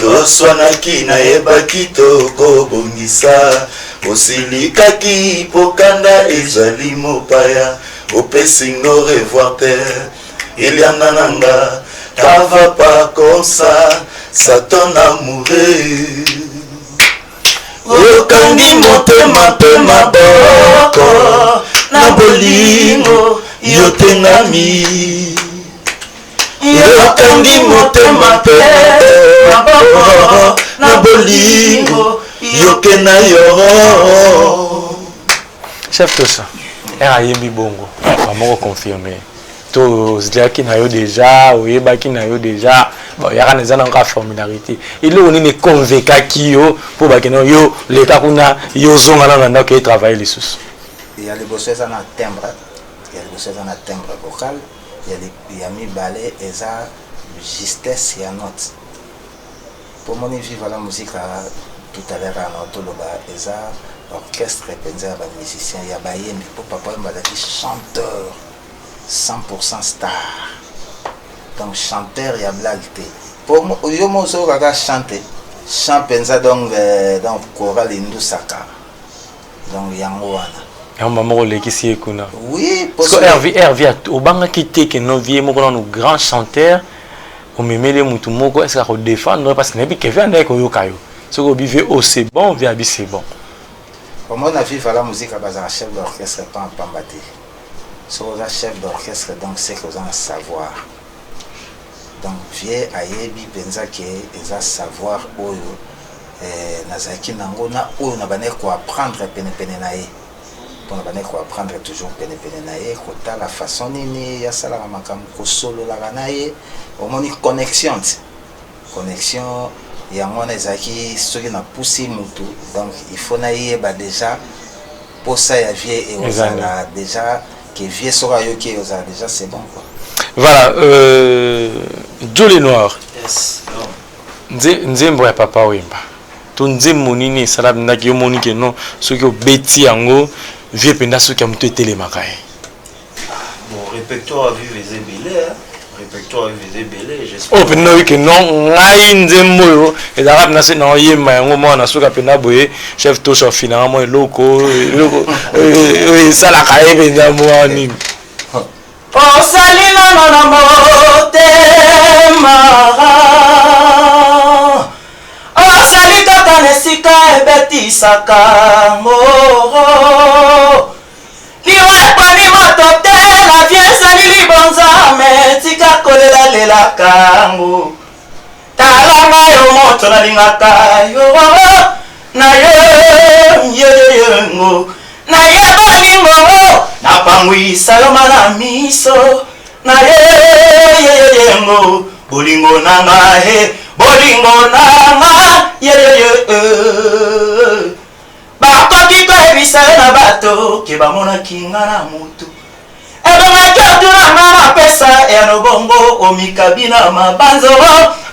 Toswanaki nayebaki tokobongisa. Osilikaki po kanda ezali mopaya. Opesi ngo revoir te. Eliana na nga, ça va pas comme ça, ça ton amoureux. Okangi Okangi motema mpe maboko na bolingo yo tengami. Yokangi motema mpe maboko na bolingo yoke na yo. Chef Tosa, ere ayembi bongo bamoko confirme to ozalaki na yo déjà, oyebaki na yo déjà, yaka na eza na kaka familiarité. Eloko nini econvekaki yo mpo bakende yo leka kuna, yo ozonga nano na ndako, ye travaille lisusu? Ya liboso eza na timbre, ya liboso eza na timbre vocal, ya mibale eza justesse ya note. Po moni Viva la Musica, tout à l'heure na toloba, eza orchestre mpenza ya bamusicien, ya bayembi, mpo Papa Wemba azalaki chanteur 100% star, donc chanteur ya blague te. Po yo mo ozokaka chante chant mpenza, donc chorale indusaka, donc yango wana. Yango moko olekisi ye kuna. Oui. Parce que Hervé, Hervé obangaki te ke no vie moko nanu grand chanteur omemeli mutu moko, est ce que akodéfendre? Parce que nayebi ke vie andaki koyoka yo, soki obi vie o c'est bon, vie abi c'est bon. Omona, Viva la Musique bazala chef d'orchestre pa pamba te. Soki oza chef d'orchestre, donc c'est que oza na savoir. Donc vie ayebi mpenza ke eza savoir oyo nazalaki nango na oyo na bandaki koapprendre penepene na ye, mpona bandaki koapprendre toujours penepene na ye, kotala façon nini asalaka makambo, kosololaka na ye. Omoni connexion ti connexion yango wana ezalaki. Soki napusi mutu, donc il faut nayeba déjà posa ya vie ekozala déjà ke vie soki ayoki ekozala déjà c'est bon quoi. Voilà, Joe Noir. Yes. Nzembo ya Papa Wemba to nzembo nini esala ndaki yo moni ke non, soki obeti yango, vie mpenza soki ya moto etelemaka ye? Bon, répertoire ya Vive eza ebele, hein. Répertoire ya Vive eza ebele, j'espère. Oyo mpenza oyoki ke non, ngai nzembo oyo ezalaka mpenza se na oyemba yango mwana suka mpenza boye, chef Tosha ofinanga mwa eloko eloko oyo esalaka ye mpenza mwa nini? Osali nano na motema, osali kaka na esika ebetisaka ngo. Liwa eponi moto te, la vie ezali libonzame, tika kolelalelaka ngo. Tala ngai yo moto nalingaka yo na yo yeyengo, nayeba lingo napangwisa yo mana miso na ye yeyengo. Bolingo na nga he, bolingo na nga yeyeye, bakoki koyebisa yo na bato ke bamonaki nga na motu. Ebongaki otuna nga napesa eyano. Bongo omikabi na mabanzo,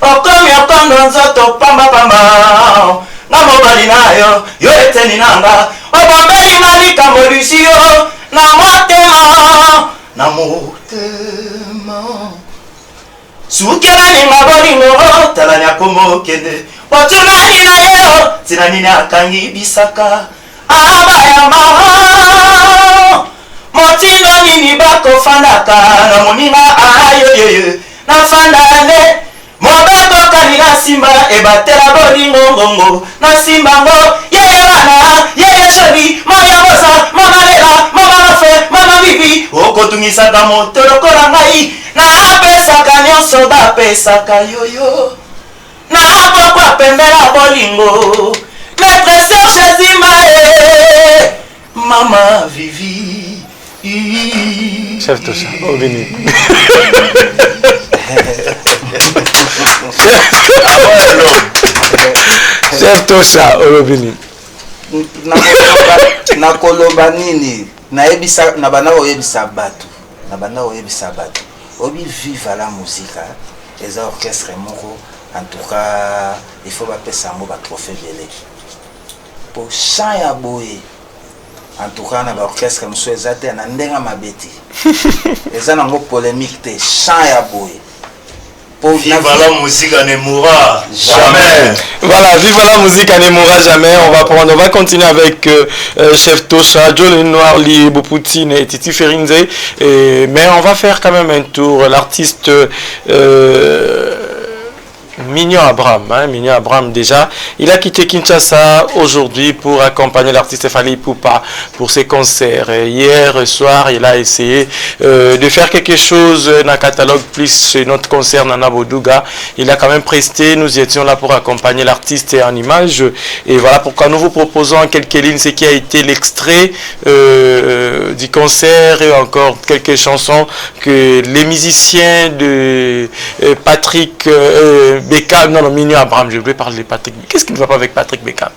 okomi okondo nzoto pambapamba. Nga mobali na yo, yo eteni na nga, obombeli nga likambo lusi yo na motema, na motema. Sukela ninga bolingo, talani akomokende, otunani na ye ntina nini akangi bisaka abayamba. Motindo nini bakofandaka na moninga ayoyoyo? Nafanda nde mobeko kani na nsima ebatela bolingo ngongo na nsima ngo yeye wana yeye joli mama Rosa, mama Lela, mama Mafe, mama Bibi. Okotungisaka moto lokola ngai, napesaka nyonso bapesaka yoyo na pokwa pembela bolingo. Maître Serge Zima e mama Vivi. Chef Tosha obini, chef Tosha olobini. Nakoloba nini? Nayebisa na banda koyebisa bato, na banda koyebisa bato oyebi, Viva la Musica eza orchestre moko, en tout cas il faut bapesa yango batrophée ebele, po chant ya boye, en tout cas na baorchestre mosusu eza te. Na ndenge mabe te, eza nango polémique te, chant ya boye. Viva la musique ne mourra jamais. Voilà, vive la musique ne mourra jamais. On va prendre, on va continuer avec Chef Tosha, Joe Noir, Libo Poutine et Titi Ferinze. Mais on va faire quand même un tour. L'artiste Mignon Abraham. Hein, Mignon Abraham déjà, il a quitté Kinshasa aujourd'hui pour accompagner l'artiste Fally Ipupa pour ses concerts. Et hier soir, il a essayé de faire quelque chose dans le catalogue plus notre concert Nana Boduga. Il a quand même presté, nous étions là pour accompagner l'artiste en image. Et voilà pourquoi nous vous proposons en quelques lignes ce qui a été l'extrait du concert et encore quelques chansons que les musiciens de Patrick Beckham, non, non, Mignon Abraham, je voulais parler de Patrick. Qu'est-ce qui ne va pas avec Patrick Beckham?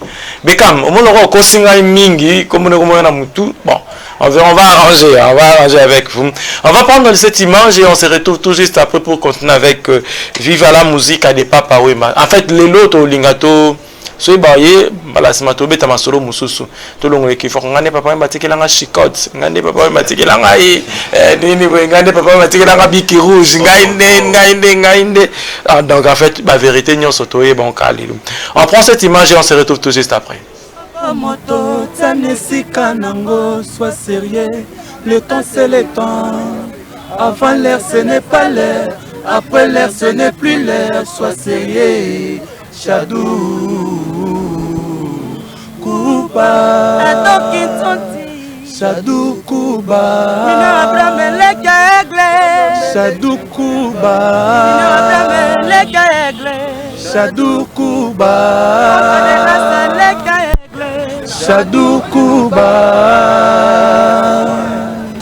Beckham, au moment où on mingi, comme on a mutu, bon, on va arranger, on va arranger avec vous. On va prendre cette image et on se retrouve tout juste après pour continuer avec Viva la musique à des Papa Wemba. En fait, les loto lingato, soki baye mbala nsima tobeta masolo mosusu, tolongola ekifoko. Ngai nde papa oyo batikelanga chicote, ngai nde papa oyo batikela ngai nini boye, ngai nde papa oyo batikelanga bic rouge, ngai nde, ngai nde, ngai nde. Ah, donc en fait bavérité nyonso toyeba oka lelo. On prend cette image et on se retrouve tout juste après. Moto tiana esika nango, sois sérieux, le temps c'est le temps. Avant l'heure, ce n'est pas l'heure, après l'heure, ce n'est plus l'heure. Sois sérieux, Chadou Kuba, Chadou Kuba, Chadou Kuba, Chadou Kuba, Chadou Kuba.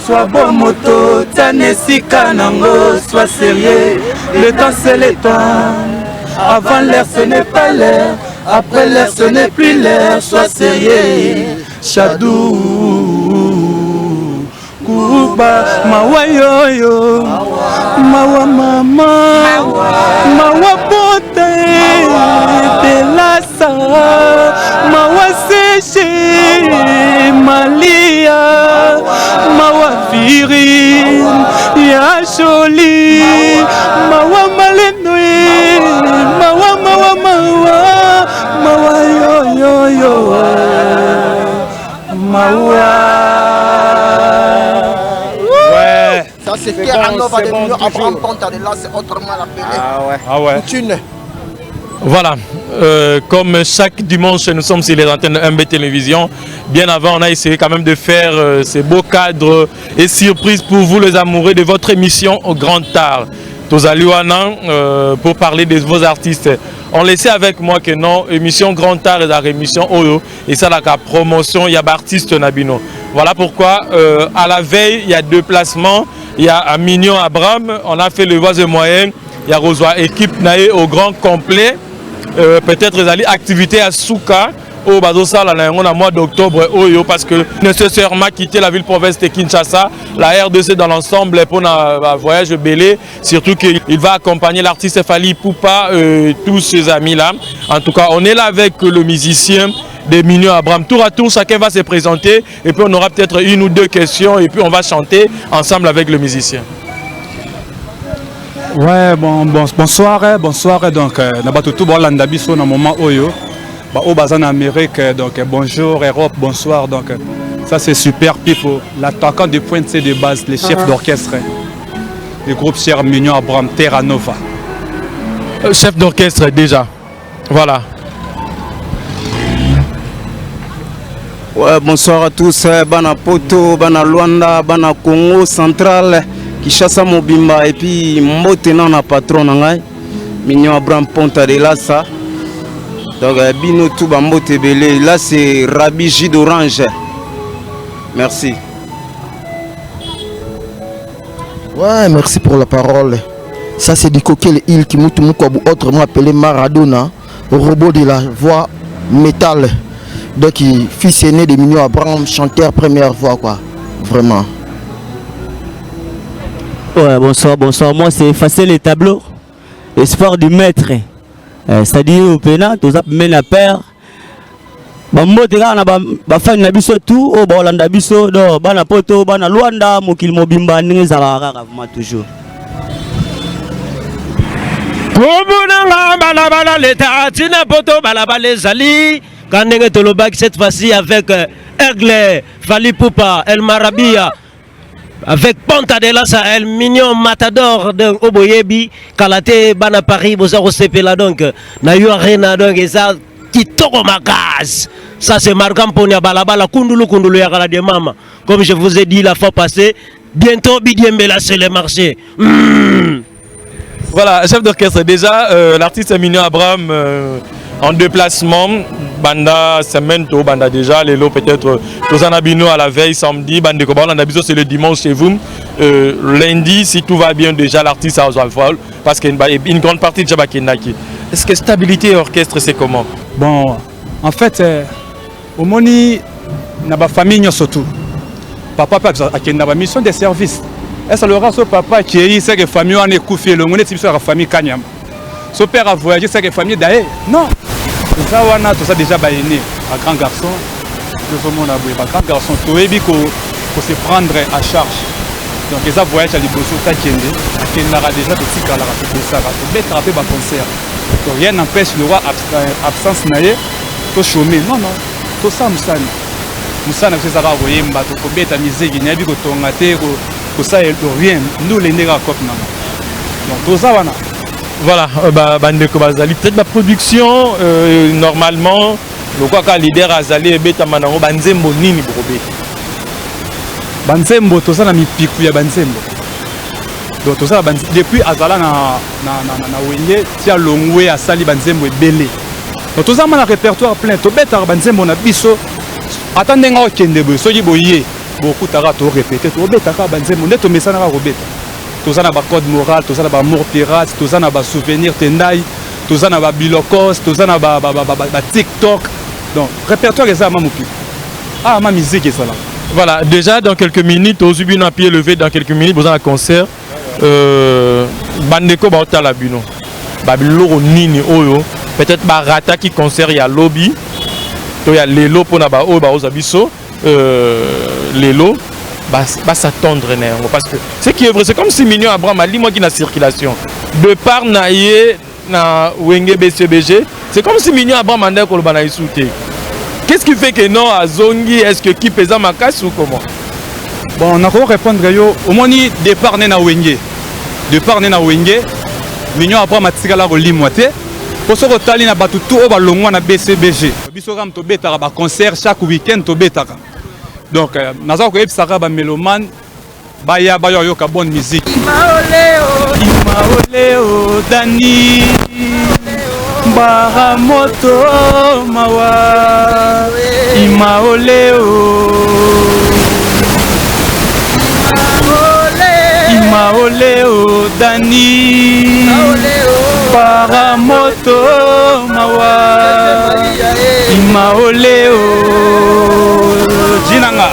Sois bon moto, tiana esika nango, sois sérieux, le temps c'est le temps. Avant l'heure, ce n'est pas l'heure, après l'heure, ce n'est plus l'heure. Sois sérieux, Chadou Kuba. Mawa yoyo, mawa mama, mawa bote telasa, mawa seshe malia, mawa viri ya joli, mawa malendo, mawa mawa mawa mawa yoyoyo mawa. Ouais. Ça c'est C'est Terra bon, Nova c'est de bon Mignon Abraham toujours. Ponta de là, c'est autrement appelé. Ah ouais. Ah ouais. Poutine. Voilà, comme chaque dimanche, nous sommes sur les antennes de MB Télévision. Bien avant, on a essayé quand même de faire ces beaux cadres et surprises pour vous, les amoureux de votre émission au Grand Art. Tozali wana, pour parler de vos artistes. On laissait avec moi que non, émission Grand Art et la émission Oyo, et ça la promotion, il y a artiste na bino. Voilà pourquoi, à la veille, il y a deux placements. Il y a Mignon Abraham, on a fait le voies et moyens. Il y a Rosoa équipe na ye au grand complet. Peut-être les alliés activité à Souka au Bazosa là on a mois d'octobre oyo, parce que nécessairement quitter la ville province de Kinshasa, la RDC dans l'ensemble pour un voyage belé, surtout qu'il va accompagner l'artiste Fally Ipupa, tous ses amis là. En tout cas, on est là avec le musicien des Mignon Abraham. Tour à tour, chacun va se présenter et puis on aura peut-être une ou deux questions et puis on va chanter ensemble avec le musicien. Ouais, bon, bon, bonsoir, hein, bonsoir. Donc, na bato tout bolanda biso na moment oyo. Ba o baza na Amérique, donc bonjour Europe, bonsoir. Donc ça c'est super people, l'attaquant de pointe c'est de base, les chefs d'orchestre. Le groupe Cher Mignon Abraham Terra Nova. Chef d'orchestre déjà. Voilà. Ouais, bonsoir à tous, bana Poto, bana Luanda, bana Congo Central, Kinshasa Mobimba et puis mbote na patron na ngai Mignon Abraham Ponta de Lassa. Donc bino tout ba mbote belé. Là c'est Rabi J d'Orange. Merci. Ouais, merci pour la parole. Ça c'est du Coquel Hill qui moutou moukou, autrement appelé Maradona, robot de la voix métal. Donc il, fils aîné de Mignon Abraham, chanteur première voix quoi. Vraiment. Ouais, bonsoir, bonsoir. Moi c'est effacer les tableaux. Espoir du maître. C'est-à-dire au Pénat, tous ça mène à père. Ba mbote kaka na ba fan na biso tout, oyo ba olanda biso, do, bana Poto, bana Luanda, mokili mobimba, ndenge ezalaka kaka vraiment toujours. Kobunanga balabala leta tina poto balabala ezali ka ndenge tolobaki cette fois-ci avec Aigle, Fally Ipupa, El Marabia. Avec Ponta de la Sahel, Mignon Matador, donc Oboyebi, Kalate, Bana Paris, Boza Sepela, donc, na U Arena, donc, et ça, kitoko makasi. Ça, c'est Marc Amponia Balabala, Kundulu Kundulu Yakala de Mama. Comme je vous ai dit la fois passée, bientôt Bidiembela sur le marché. Voilà, chef d'orchestre, déjà, l'artiste Mignon Abraham en déplacement, banda semaine to, banda déjà, lelo peut-être, tozana bino à la veille samedi, bande de biso c'est le dimanche chez vous. Lundi, si tout va bien, déjà l'artiste a le vol, parce qu'il y a une grande partie déjà bakendaki. Est-ce que stabilité orchestre, c'est comment? Bon, en fait, omoni na ba famille nyonso tout. Papa pe akenda ba mission de service. Est-ce que le papa akei, c'est que famille wana ekufi elongo neti biso ya famille Kanyama. So père a voyagé, c'est que famille daye. Non. Toza wana, toza déjà ba aîné, ba grand garçon. Tozomona boye ba grand garçon toyebi ko ko se prendre à charge. Donc eza voyage ya liboso takende, akendaka déjà totikalaka tobosaka, tobetaka pe ba concert. Donc rien n'empêche le roi absence na ye to chômer. Non non, tosala mosala. Mosala na biso ezaka koyemba, tokobeta miziki, nayebi kotonga te, kosala rien, ndule nde kaka cope nanga. Donc toza wana. Voilà, bandeko bazali peut-être ba production normalement lokola leader azali ebetama nango banzembo nini bokobeta? Banzembo toza na mipiku ya banzembo. Donc toza na depuis azala na Wenge tia longwe asali banzembo ebele. Donc toza na répertoire plein, tobetaka banzembo na biso ata ndenge okende boye soki boye bokutaka to répéter tobetaka banzembo nde tomesanaka kobeta. Toza na ba code moral, toza na ba amour pirate, toza na ba souvenir tendai, toza na ba bilokos, toza na ba TikTok. Donc répertoire eza ma mopiku. Ah ma musique ezala. Voilà, déjà dans quelques minutes, aux bino à pied levé, dans quelques minutes, vous avez un concert. Bandeko baotala bino. Ba biloko nini oyo, peut-être ba rataki concert ya lobby, to ya lelo pona ba oyo ba oza biso, lelo ba s'attendre na yango parce que ce qui est vrai, c'est comme si Mignon Abraham a moi qui na circulation. De part na ye na Wenge BCBG, c'est comme si Mignon Abraham anda koloba na isute. Qu'est-ce qui fait que non azongi, est-ce que qui pèse makasi ou comment? Bon, on a répondre yo, au moins départ né na Wenge. Départ né na Wenge, Mignon Abraham atikala kolimwa te. Po soko tali na batu tout oyo balongwa na BCBG. Biso kam tobetaka ba concert chaque week-end tobetaka. Donc naza koyebisaka ba mélomane baya bayo yoka bonne musique. Imaoleo, Imaoleo, Dani Baramoto mawa Imaoleo, Imaoleo, Dani Baramoto mawa Imaoleo Jinanga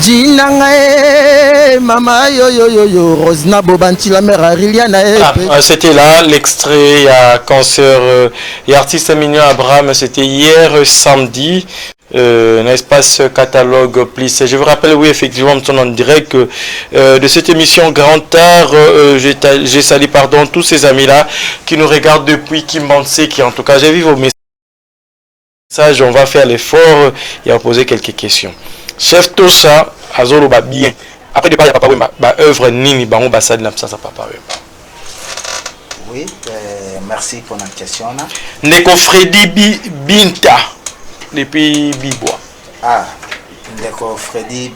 Jinanga eh, mama yo yo yo yo Rosna Bobanti la mère Ariliana eh, Ah, c'était là l'extrait à concert et artiste Mignon Abraham, c'était hier samedi. Un espace catalogue plus. Je vous rappelle, oui, effectivement, nous sommes en direct de cette émission Grand Art. J'ai salué, pardon, tous ces amis-là qui nous regardent depuis Kimbanseke, qui en tout cas, j'ai vu vos messages. On va faire l'effort et en poser quelques questions. Chef Tosa, Azolo ba bien. Après départ, il y a Papa Wemba, ba œuvre nini, bango basali na absence ya Papa Wemba. Oui, merci pour la question là. Ndeko Freddy Binta depuis Bibwa. Ah, Ndeko Freddy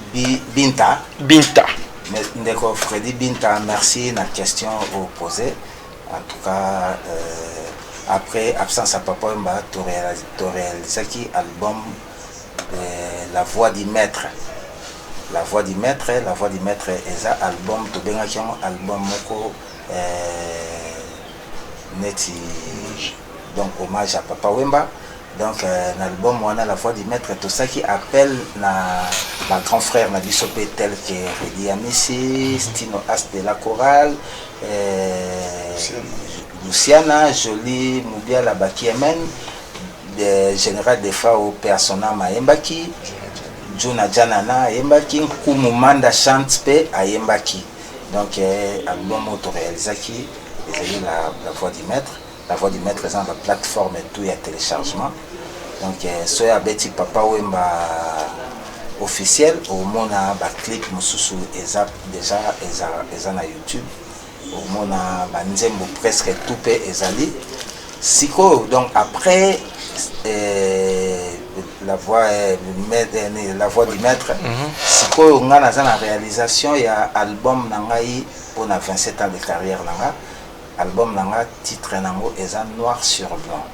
Binta. Binta. Mais Ndeko Freddy Binta, merci la question posée. En tout cas, après absence à Papa Wemba, tu réalises qui album La Voix du Maître. La Voix du Maître, La Voix du Maître, eza album tobengaki yango album moko neti donc hommage à Papa Wemba. Donc l'album wana La Voix du Maître tosaki appel na ba grand frère na biso pe tel que Reddy Amisi, Stino As de la Chorale, Luciana, Jolie Mubiala Bakiemen, Général Defao Persona ayembaki, Juna Janana ayembaki, Nkumu Manda chante pe ayembaki. Donc album oyo toréalisaki ezali la Voix du Maître. La Voix du Maître eza na ba plateforme et tout ya téléchargement. Donc soki abeti Papa Wemba Officiel. Omona baclip mosusu eza déjà eza na YouTube, omona banzembo presque tout mpe ezali sikoyo. Donc après la voix du maître, sikoyo nga naza na réalisation ya album na ngai mpona 27 ans de carrière na nga. Album na nga, titre nango eza Noir sur Blanc.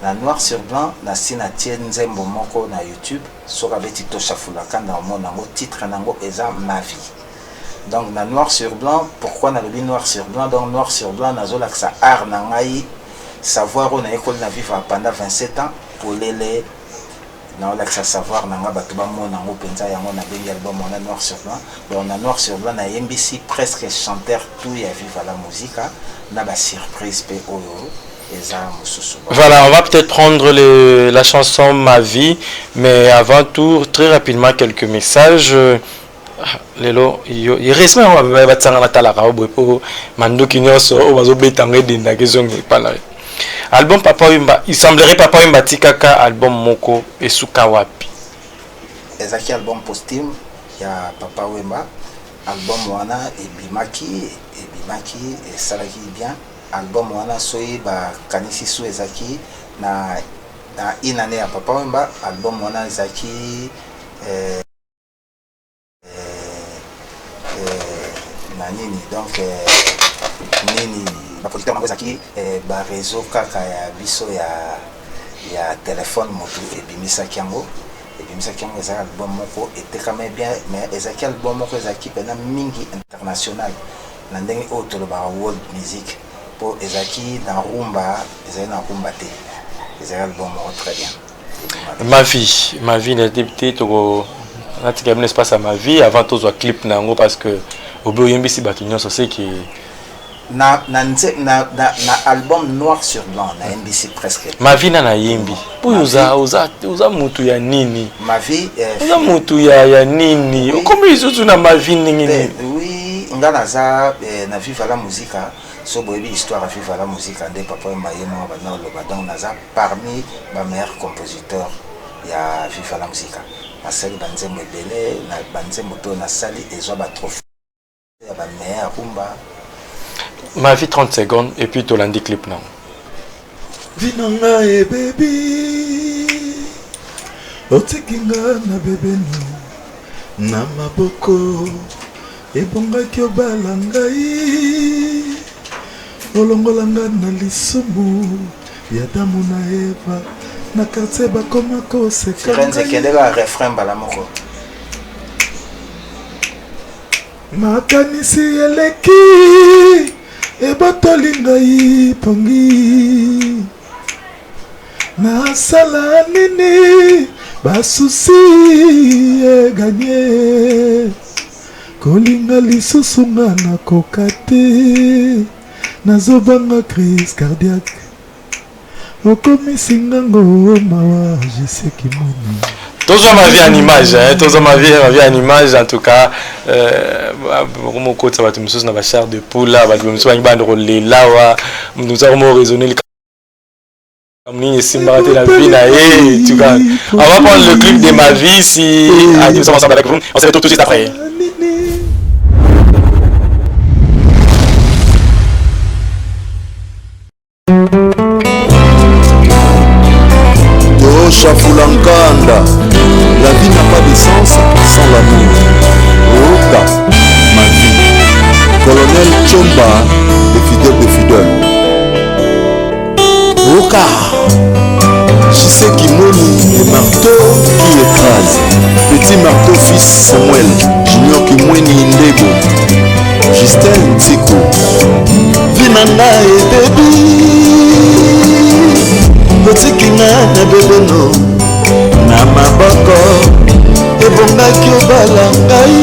Na Noir sur Blanc, nasi natie nzembo moko na YouTube. Soki abeti Tosha Fulakanda, omona yango, titre nango eza Ma Vie. Donc na Noir sur Blanc, pourquoi nalobi Noir sur Blanc? Donc Noir sur Blanc, nazolakisa art na ngai, savoir oyo nayekoli na vivre pendant 27 ans polele. Naolakisa savoir na nga, bato bamona yango mpenza. Yango nabengi album wana Noir sur Blanc. Donc na Noir sur Blanc, nayembisi presque chanteur tout ya Viva la Musica, na basurprise mpe oyo eza mosusu. Voilà, on va peut-être prendre la chanson Ma Vie, mais avant tout, très rapidement, quelques messages. Ah, lelo heureusement batianga natalaka oyo boye mpo mandoki nyonso oyo bazobetanga edendaka ezongi epa na yo. Album Papa Wemba, il semblerait Papa Wemba atikaka album moko, esuka wapi? Ezalaki album posthume ya Papa Wemba. Album wana ebimaki, esalaki bien. Album wana, soki bakanisi su, ezalaki na une année ya Papa Wemba. Album wana ezalaki na nini, donc nini, baproducteur nango ezalaki baréseau kaka ya biso ya telefone. Motu ebimisaki yango, ebimisaki yango. Ezalaki album moko etekama bien, mais ezalaki album moko ezalaki mpena mingi international, na ndenge oyo tolobaka world music, mpo ezalaki na rumba, ezalaki na rumba te. Ezalaki album moko très bien. Ma Vie, Ma Vie nayebi te. Toko natika bino espace ya Ma Vie avant tozwa clip na yango, parce que obi oyembisi bato nyonso seki. Na album Noir sur Blanc, nayembisi presque. Ma Vie na nayembi oyo oza mutu ya nini? Ma Vie. Oza mutu ya nini? Okomi lisusu na Ma Vie ndenge nini? Oui, nga naza na Viva la Musica. So boyebi histoire ya Viva la Musica, nde Papa Wemba ye moko banda oloba. Donc naza parmi bameilleurs compositeurs ya Viva la Musica. Nasali banzembo ebele. Na banzembo mpe oyo nasali ezwa batrophée ya bameilleur rumba. Ma Vie, 30 secondes, et puis tolandi clip nango. Vie na ngai ebebi, otiki nga na bebeno na maboko. Ebongaki obala ngai, olongola nga na lisumu ya Adamu na Eva. Na quartier bakoma koseka. Firenze, kendeka refrain mbala moko. Makanisi eleki, ebotoli ngai pongi. Nasala nini? Basusi eganye kolinga lisusu nga nakoka te. Nazobanga crise cardiaque, okomisi ngango mawa. Jiseki moni. Tozwa Ma Vie en image, hein, tozwa Ma Vie, Ma Vie en image. En tout cas, komokotisa bato mosusu na bachair de poule, bato mosusu bangi banda kolela wa moto mosusu akomo raisonner likambo nini esimbaka te na vie na ye. En tout cas, on va prendre le clip de Ma Vie. Si nous sommes ensemble avec vous, on se retrouve tout de suite après. Tosha Nkanda, la vie n'a pas de sens sans l'amour. Oka, Ma Vie. Colonel Chomba, le fidèle de fidèle. Oka, JC Kimoni, le marteau qui écrase. Petit marteau fils Samuel, Junior Kimweni Ndebo. Justin Ntiku. Vie na ngai ebebi, otiki nga na bebeno na maboko. Ebongaki obala ngai,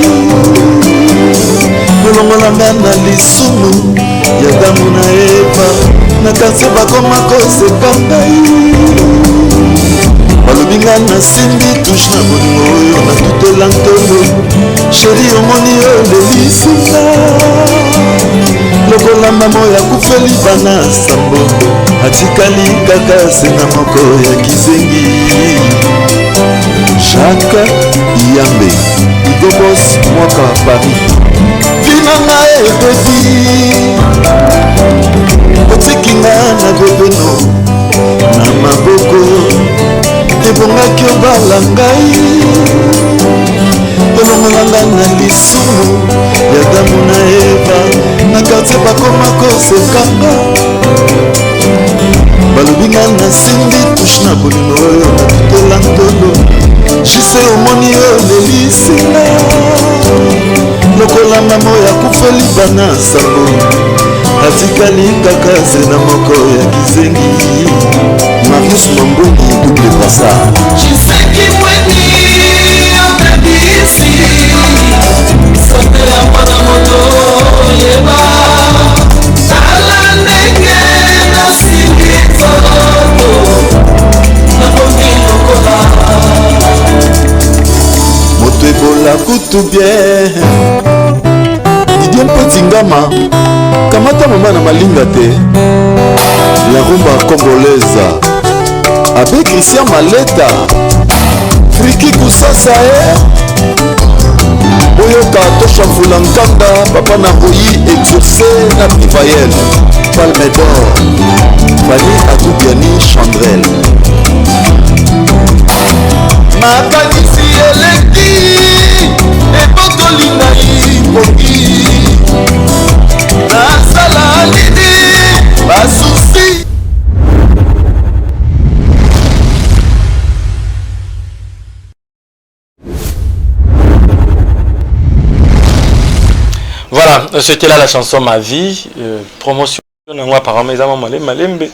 olongola nga na lisumu ya Adamu na Eva. Na quartier bakoma koseka ngai, balobi nga nasimbi touche na bolingo oyo natutela ntolo. Chéri, omoni olelisi nga lokola mama oyo akufeli bana sambo, atikali kaka senga moko ya kizengi. Jacques. Iyambe Igobos Mwaka Paris Vina nga ebebi Otiki nga na bebeno Na maboko Ebongaki obala ngai Olongola nga na lisumu Ya Adamu na Eva Na quartier bakoma kosekanga balobi nga nasimbi touche na bolingo oyo natutela ntolo jise omoni oyo lelisinga lokola mama oyo akufeli bana sango atikali kaka zena moko ya kizengi marius mamboni double brassard Chiseki mweni obebisi sante ya mwana moto yeba tala ndenge nasimbi nzoto nakomi lokola moto ebola kutu bien didie mpoti ngama kamata mama na malinga te la rumba congolaise abe christian maleta friki kusasa e boyoka tosha mvula nkanda papa na royi exaucé na privael palme d'or fani atubiani chandrel makanisi eleki ebotoli ngai pongi nasala nini basusi Voilà, c'était là la chanson Ma vie, euh, promotion nango apparemment eza mwa malembe malembe.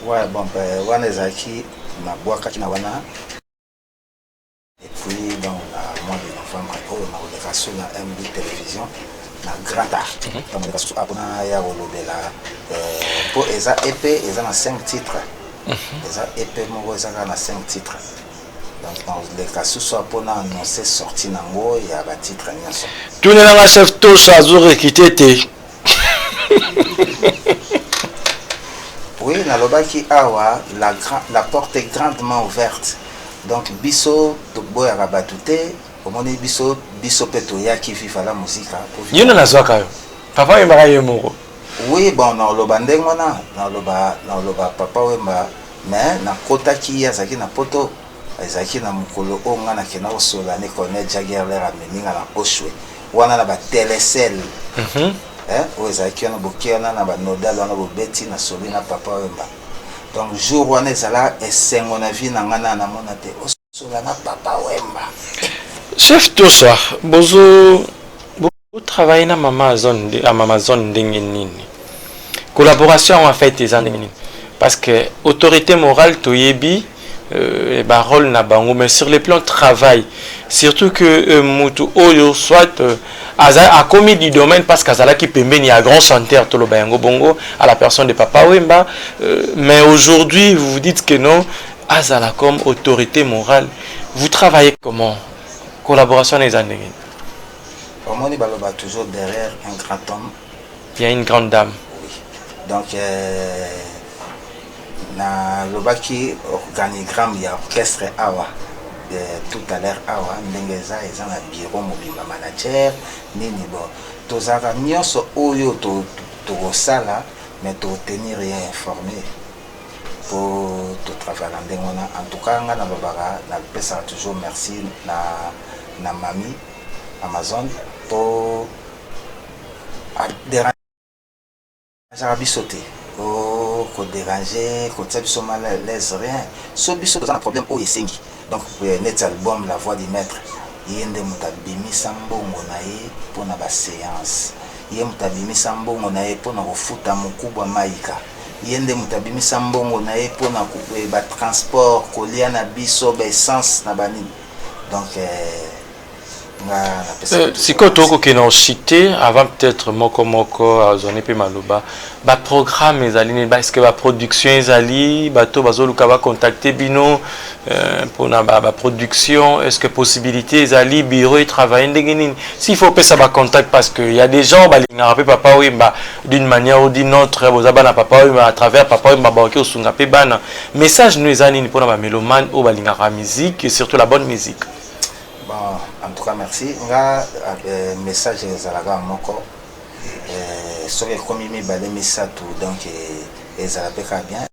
Ouais, bon, ben, wana ezalaki nabwakaki na wana et puis donc na mois de novembre oyo nakoleka so na mb télévision na grand art mhm. donc naleka susu mpona ya kolobela mpo euh, eza ep eza na 5 titres mhm. eza ep moko eza kaka na 5 titres donc nakoleka susu mpona annonce sortie nango ya batitre nyonso tunelanga chef tosha azorekite te oui nalobaki awa la, la porte est grandement ouverte donc biso toboyaka bato te omoni biso biso mpe toyaki viva la musica yo nde nazwaka yo papa oyembaka ye moko oui bon naoloba ndenge wana naoloba naoloba papa wemba mais nakotaki ye azalaki na poto ezalaki na mokolo oyo ngai nakenda kosolola ne colonel jagerler amemi ngai na oshwe wana na batelesel mm -hmm. eh, oyo ezalaki wana boke wana na banodal wana bobeti na soli na papa wemba donc jour wana ezala esengo na vie na ngai na namona te osola na papa wemba chef tosa bozo botravaille na mama zone amazon ndenge nini collaboration yango en fait eza ndenge nini parce que autorité morale toyebi euh, barole na bango mais sur le plan travail surtout que euh, mutu oyo soit euh, aza akomi du domaine parce qu'azalaki pembeni ya grand chanteur toloba yango bongo à la personne de papa wemba euh, mais aujourd'hui vous vous dites que non azala comme autorité morale vous travaillez comment collaboration na eza ndenge omoni baloba toujours derrière un grand homme il y a une grande dame oui donc euh, nalobaki organigramme ya orchestre awa de tout à l'heure awa ndenge eza eza na bureau mobimba manager nini bo tozalaka nyonso oyo tokosala mais totenir ye informé po totravaillaka ndenge wana en tout cas ngai nalobaka napesaka toujours merci na, na mami amazon po azalaka biso te oh, koderange kotia biso mal à l'aise rien so biso toza na problème oyo esengi donc euh, neti album la voix du maître ye nde moto abimisa mbongo na ye mpo na baséance ye moto abimisa mbongo na ye mpo na kofuta mokubwa maika ye nde moto abimisa mbongo na ye mpo na eh, batransport kolia na biso baessence na banini donc eh, Euh, sikoyo tokokende ochite avant peut-être moko moko azwani mpe maloba baprogramme ezali nini est ce que baproduction ezali bato bazoluka bacontacte bino euh, mpona baproduction est ce que possibilité ezali bureau etravaille ndenge nini s'il faut opesa bacontact parce que y a des gens balingaka mpe papa wemba d'une manière ou d'une autre boza bana papa wemba à travers papa wemba bakoki kosunga mpe bana message no eza nini mpona bamélomane oyo balingaka musique et surtout la bonne musique. Bon, en tout cas merci. Nga euh, message ezalaka moko euh, soki ekomi mibale misato donc eh, ezala mpe kaka bien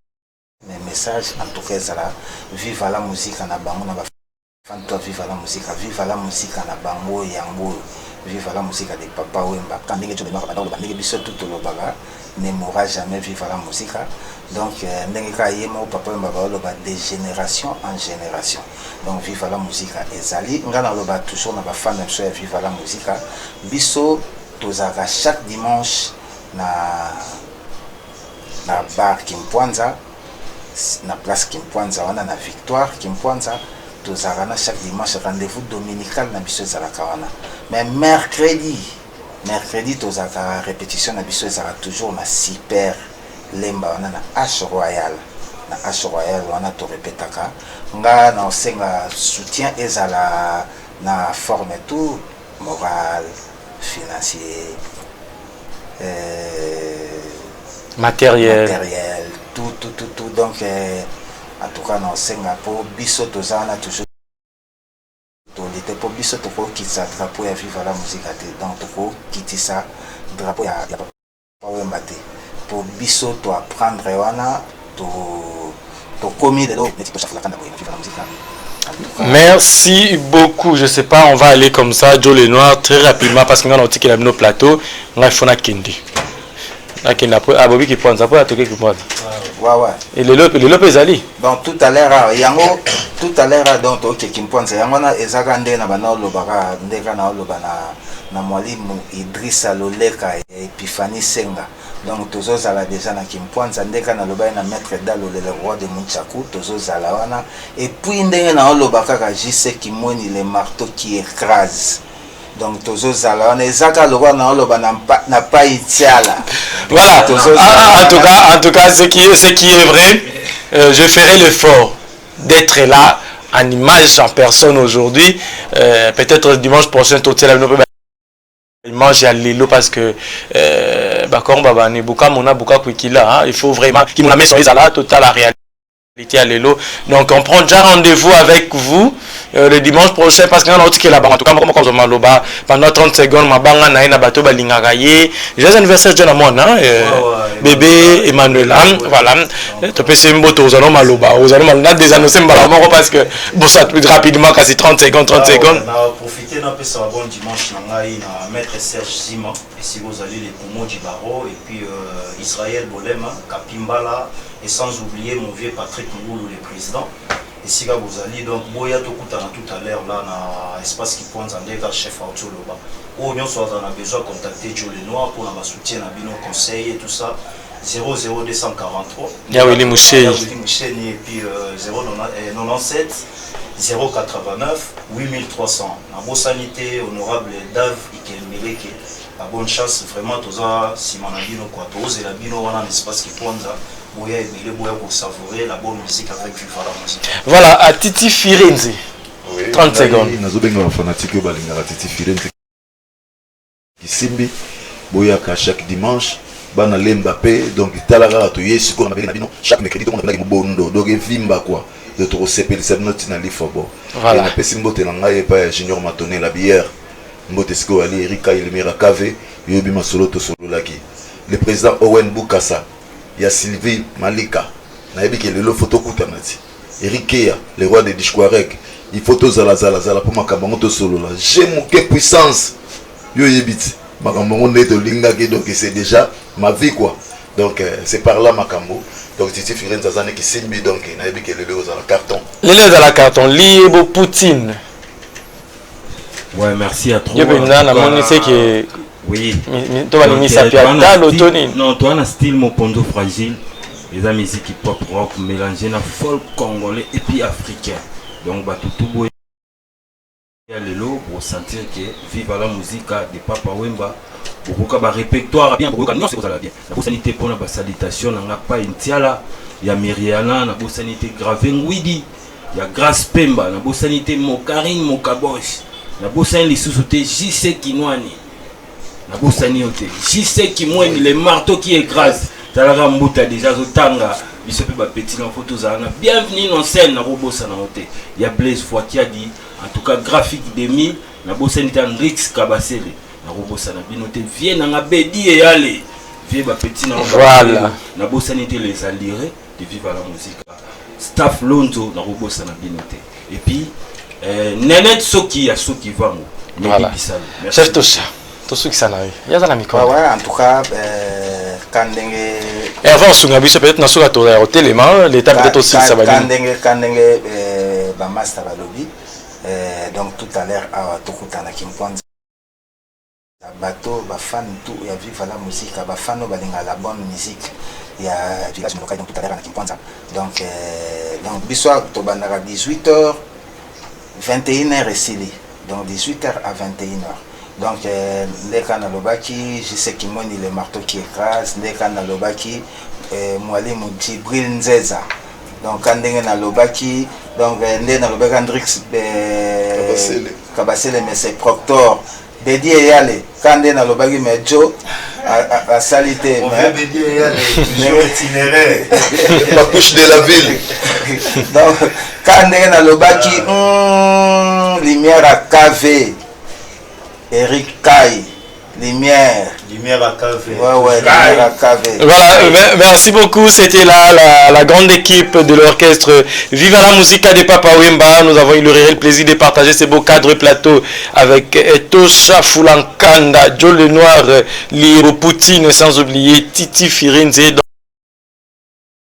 mais message en tout cas ezala viva la musica na bango na ba fan toi viva la musica viva la musica na bango yango oyo viva la musica de papa wemba ka ndenge tobengaka banda koloba ndenge biso tout tolobaka ne mourra jamais viva la musica donc euh, ndenge kaka ye moko papa wemba baoloba de génération en génération donc viva la musica ezali nga naloba toujours na bafan na biso ya viva la musica biso tozalaka chaque dimanche na na bar kimpwanza na place kimpwanza wana na victoire kimpwanza tozalaka na chaque dimanche rendez-vous dominical na biso ezalaka wana mais mercredi mercredi tozalaka répétition na biso ezalaka toujours na super lemba wana na h royal na h royal wana torepetaka nga na osenga soutien ezala na forme tout moral financier euh, matériel matériel tout tout tout tout donc euh, en tout cas na osenga mpo biso toza wana toujours toli te mpo biso tokokitisa drapeau ya viva la musica te donc tokokitisa drapeau ya, ya papa wemba te mpo biso to apprendre wana to tokomi lelo neti toshafulaka na boye na viva la musica. Merci beaucoup. Je sais pas, on va aller comme ça, Joe Lenoir, très rapidement, parce que nous avons un plateau. On a fait Kendi. Akende après, ah, Bobby qui prend ça, après, atoke qui prend. Ouais, ouais. Et le lop, le lop ezali. Donc tout à l'heure, ah, yango, tout à l'heure, ah, donc, ok, Kimpwanza, yango na ezaka nde na bana olobaka, nde ka na oloba na, na mwalimu Idrissa Loleka et Epiphanie Senga. Donc tozozala déjà na Kimpwanza, nde ka na loba na maître Dalole, le roi de Munchaku, tozozala wana. Et puis ndenge na oloba kaka JC Kimweni, le marteau qui écrase. Donc tozozala wana ezaka lokola na oloba na, na pai tiala. Voilà. Ah, en tout cas, en tout cas, ce qui est vrai, euh, je ferai l'effort d'être là en image, en personne aujourd'hui. Euh, peut-être dimanche prochain, tout la image ya lelo parce que euh, bakor babani buka mona buka kwikila hein, il faut vraiment qu'il mona meso ezala total la réalité ya lelo. Donc on prend déjà rendez-vous avec vous euh, le dimanche prochain parce que nga nauti là en tout cas moko moko maloba pendant 30 secondes mabanga na ye na bato balingaka ye joyeux anniversaire John Amona euh, bébé Emmanuel hein, voilà topesi mbote ozala maloba ozala maloba na désannoncer mbala moko parce que bon ça rapidement kasi 30 secondes 30 secondes. Na profiter napesa bon dimanche na ngai na maître Serge Zima esika ozali le Kumo Dibaro et puis euh, Israël Bolema Kapimbala et sans oublier mon vieux Patrick Ngulu le président esika bozali donc boya tokutana tout à l'heure là na espace Kimpwanza ndeka chef auti oloba oyo nyonso aza na besoin contacter Joe Lenoir mpona basoutien na bino conseil et tout ça 00243 Ya Willy Musheni. Ya Willy Musheni et puis euh, 097 089 8300 nabosani te honorable Dave Ikelmeleke la bonne chance vraiment toza nsima na bino quoi tozela bino wana na espace Kimpwanza boya ebele boya kosavourer la bonne musique avec Viva la musique. Voilà, à Titi Firenze. Oui, 30 secondes. Nazobenga bafanatike oyo balingaka Titi Firenze kisimbi boyaka chaque dimanche bana lemba mpe donc tala kaka toye sikoyo na mabele na bino chaque mercredi tomona pendaki mobondo donc evimba quoi donc tokosepelisa bino ntina lifobo. Voilà. Napesi mbote na ngai epai ya Junior Matone la bière mbote sikoyo ali Erika Ilmira Kave yoyebi masolo tosololaki le président Owen Bukasa ya Sylvie Malika nayebi ke lelo fo tokutana ti Eric Keya le roi de Dishkwarek il faut tozala zala zala mpo makambo yango tosolola j'ai moke puissance yo oyebi ti makambo yango nde tolingaki donc c'est déjà ma vie quoi donc euh, c'est par là makambo donc Titi Firenze aza nde kisimbi donc nayebi ke lelo ozala carton. Lelo ezala carton liyebo Poutine. Ouais, merci à trop. Yo mpenza namoni se ke Oui. To balingi misapi ya talo to nini. Non, toi na style mopondo fragile. Eza musique pop rock mélangé na folk congolais et puis africain. Donc bato tout boye lelo pour sentir que viva la musica de Papa Wemba bokoka ba répertoire bien bokoka nyonso ekozala bien. Nabosani te mpona basalutation na nga pai ntiala ya Miriana, nabosani te Grave Ngwidi ya Grâce Pemba, nabosani te Mokarine Mokabosh, nabosani lisusu te JC Kinwani, nabosani yo te JC Kimweni le marteau qui écrase talaka mbuta déjà azotanga Biso pe ba petit na photo za na bienvenue en scène na kobosana yo te. Ya Blaise Fwakiadi, en tout cas graphique demi na bosani ta Ndrix Kabasele. Na kobosana bino te vie na nga bedi eyale. Vie ba petit na Voilà. Na bosani te les allures de Viva la Musica. Staff Lonzo na kobosana bino te. Et puis euh, Nenette Soki ya Soki Vango. Voilà. Chef Tosha, tosukisa na yo. Yaza na micro. Ouais, ouais, en tout cas, euh, ka ndenge Et avant osunga biso peut-être na suka toza ya kotelema l'état peut-être osilisa ka banini. ndenge ka ndenge euh, ba master balobi euh, donc tout à l'heure awa tokutanaki mponza bato bafan tout ya Viva la Musica, bafan oyo balingaka la bonne musique ya village Molokai, donc tout à l'heure na Kimpwanza. Donc euh, donc biso awa tobandaka 18 h 21 h esili, donc 18 h à 21 h. Donc euh, nde kaka nalobaki JC Kimoni le marteau qui écrase, nde kaka nalobaki euh, Mwalimu Djibril Nzeza. Donc ka ndenge nalobaki, donc euh, nde nalobaki Andrix euh, Kabasele. Kabasele mais c'est Proctor Dedi Eyale ka nde nalobaki mais Joe asali te. On mais- veut Dedi Eyale, toujours itinéraire. Papouche de la ville. Donc ka ndenge nalobaki lumière à KV Eric Kai lumière. Lumière à KV. Ouais, ouais, lumière à KV. Voilà, merci beaucoup. C'était là la grande équipe de l'orchestre Viva la Musica de Papa Wemba. Nous avons eu le réel plaisir de partager ces beaux cadres plateaux avec Tosha Fulankanda, Joe Lenoir, Liro Poutine, sans oublier Titi Firenze.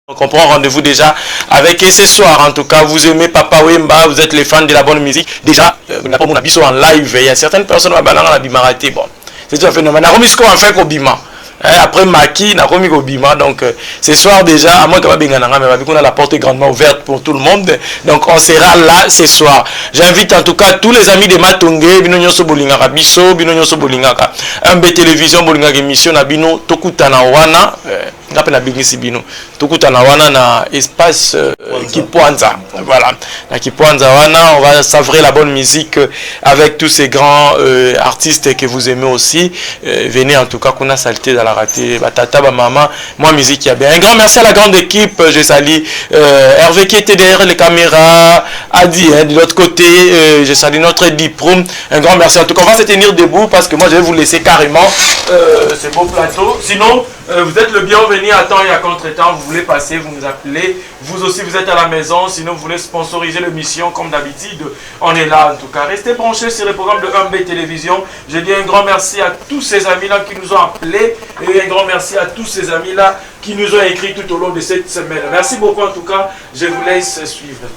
Donc on prend rendez-vous déjà avec et ce soir. En tout cas, vous aimez Papa Wemba, vous êtes les fans de la bonne musique. Déjà, on a pas mon abisso en live. Il y a certaines personnes qui ont la bimaraté. Bon, c'est tout un phénomène. Nakomi siko enfin kobima. Hein, après Maki, nakomi kobima. Donc, ce soir déjà, à moins que babenga na nga, mais babi, on a la porte est grandement ouverte pour tout le monde. Donc, on sera là ce soir. J'invite en tout cas tous les amis de Matonge, bino nyonso bolingaka biso, bino nyonso bolingaka MB Télévision, bolingaka émission na bino, tokutana wana, nga pe nabengisi bino. Tokutana wana na espace Kipwanza. Voilà. Na Kipwanza wana, on va savourer la bonne musique avec tous ces grands artistes que vous aimez aussi. Venez en tout cas, qu'on a saleté dans la raté, ba tata, ba maman, moi musique y a bien. Un grand merci à la grande équipe. Je salue Hervé qui était derrière les caméras, Adi, hein, de l'autre côté, je salue notre diplôme. Un grand merci. En tout cas, on va se tenir debout parce que moi je vais vous laisser carrément ce beau plateau. Sinon, vous êtes le bienvenu à temps et à contre-temps. Vous voulez passer, vous nous appelez. Vous aussi, vous êtes à la maison. Sinon, vous voulez sponsoriser l'émission comme d'habitude. On est là en tout cas. Restez branchés sur le programme de 1B Télévision. Je dis un grand merci à tous ces amis-là qui nous ont appelés et un grand merci à tous ces amis-là qui nous ont écrit tout au long de cette semaine. Merci beaucoup en tout cas. Je vous laisse suivre.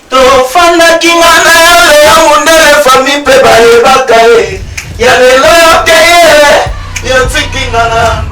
Tofandaki nga na yo ya mundele fami mpe bayebaka ye ya lelo yote ye yotiki nga na.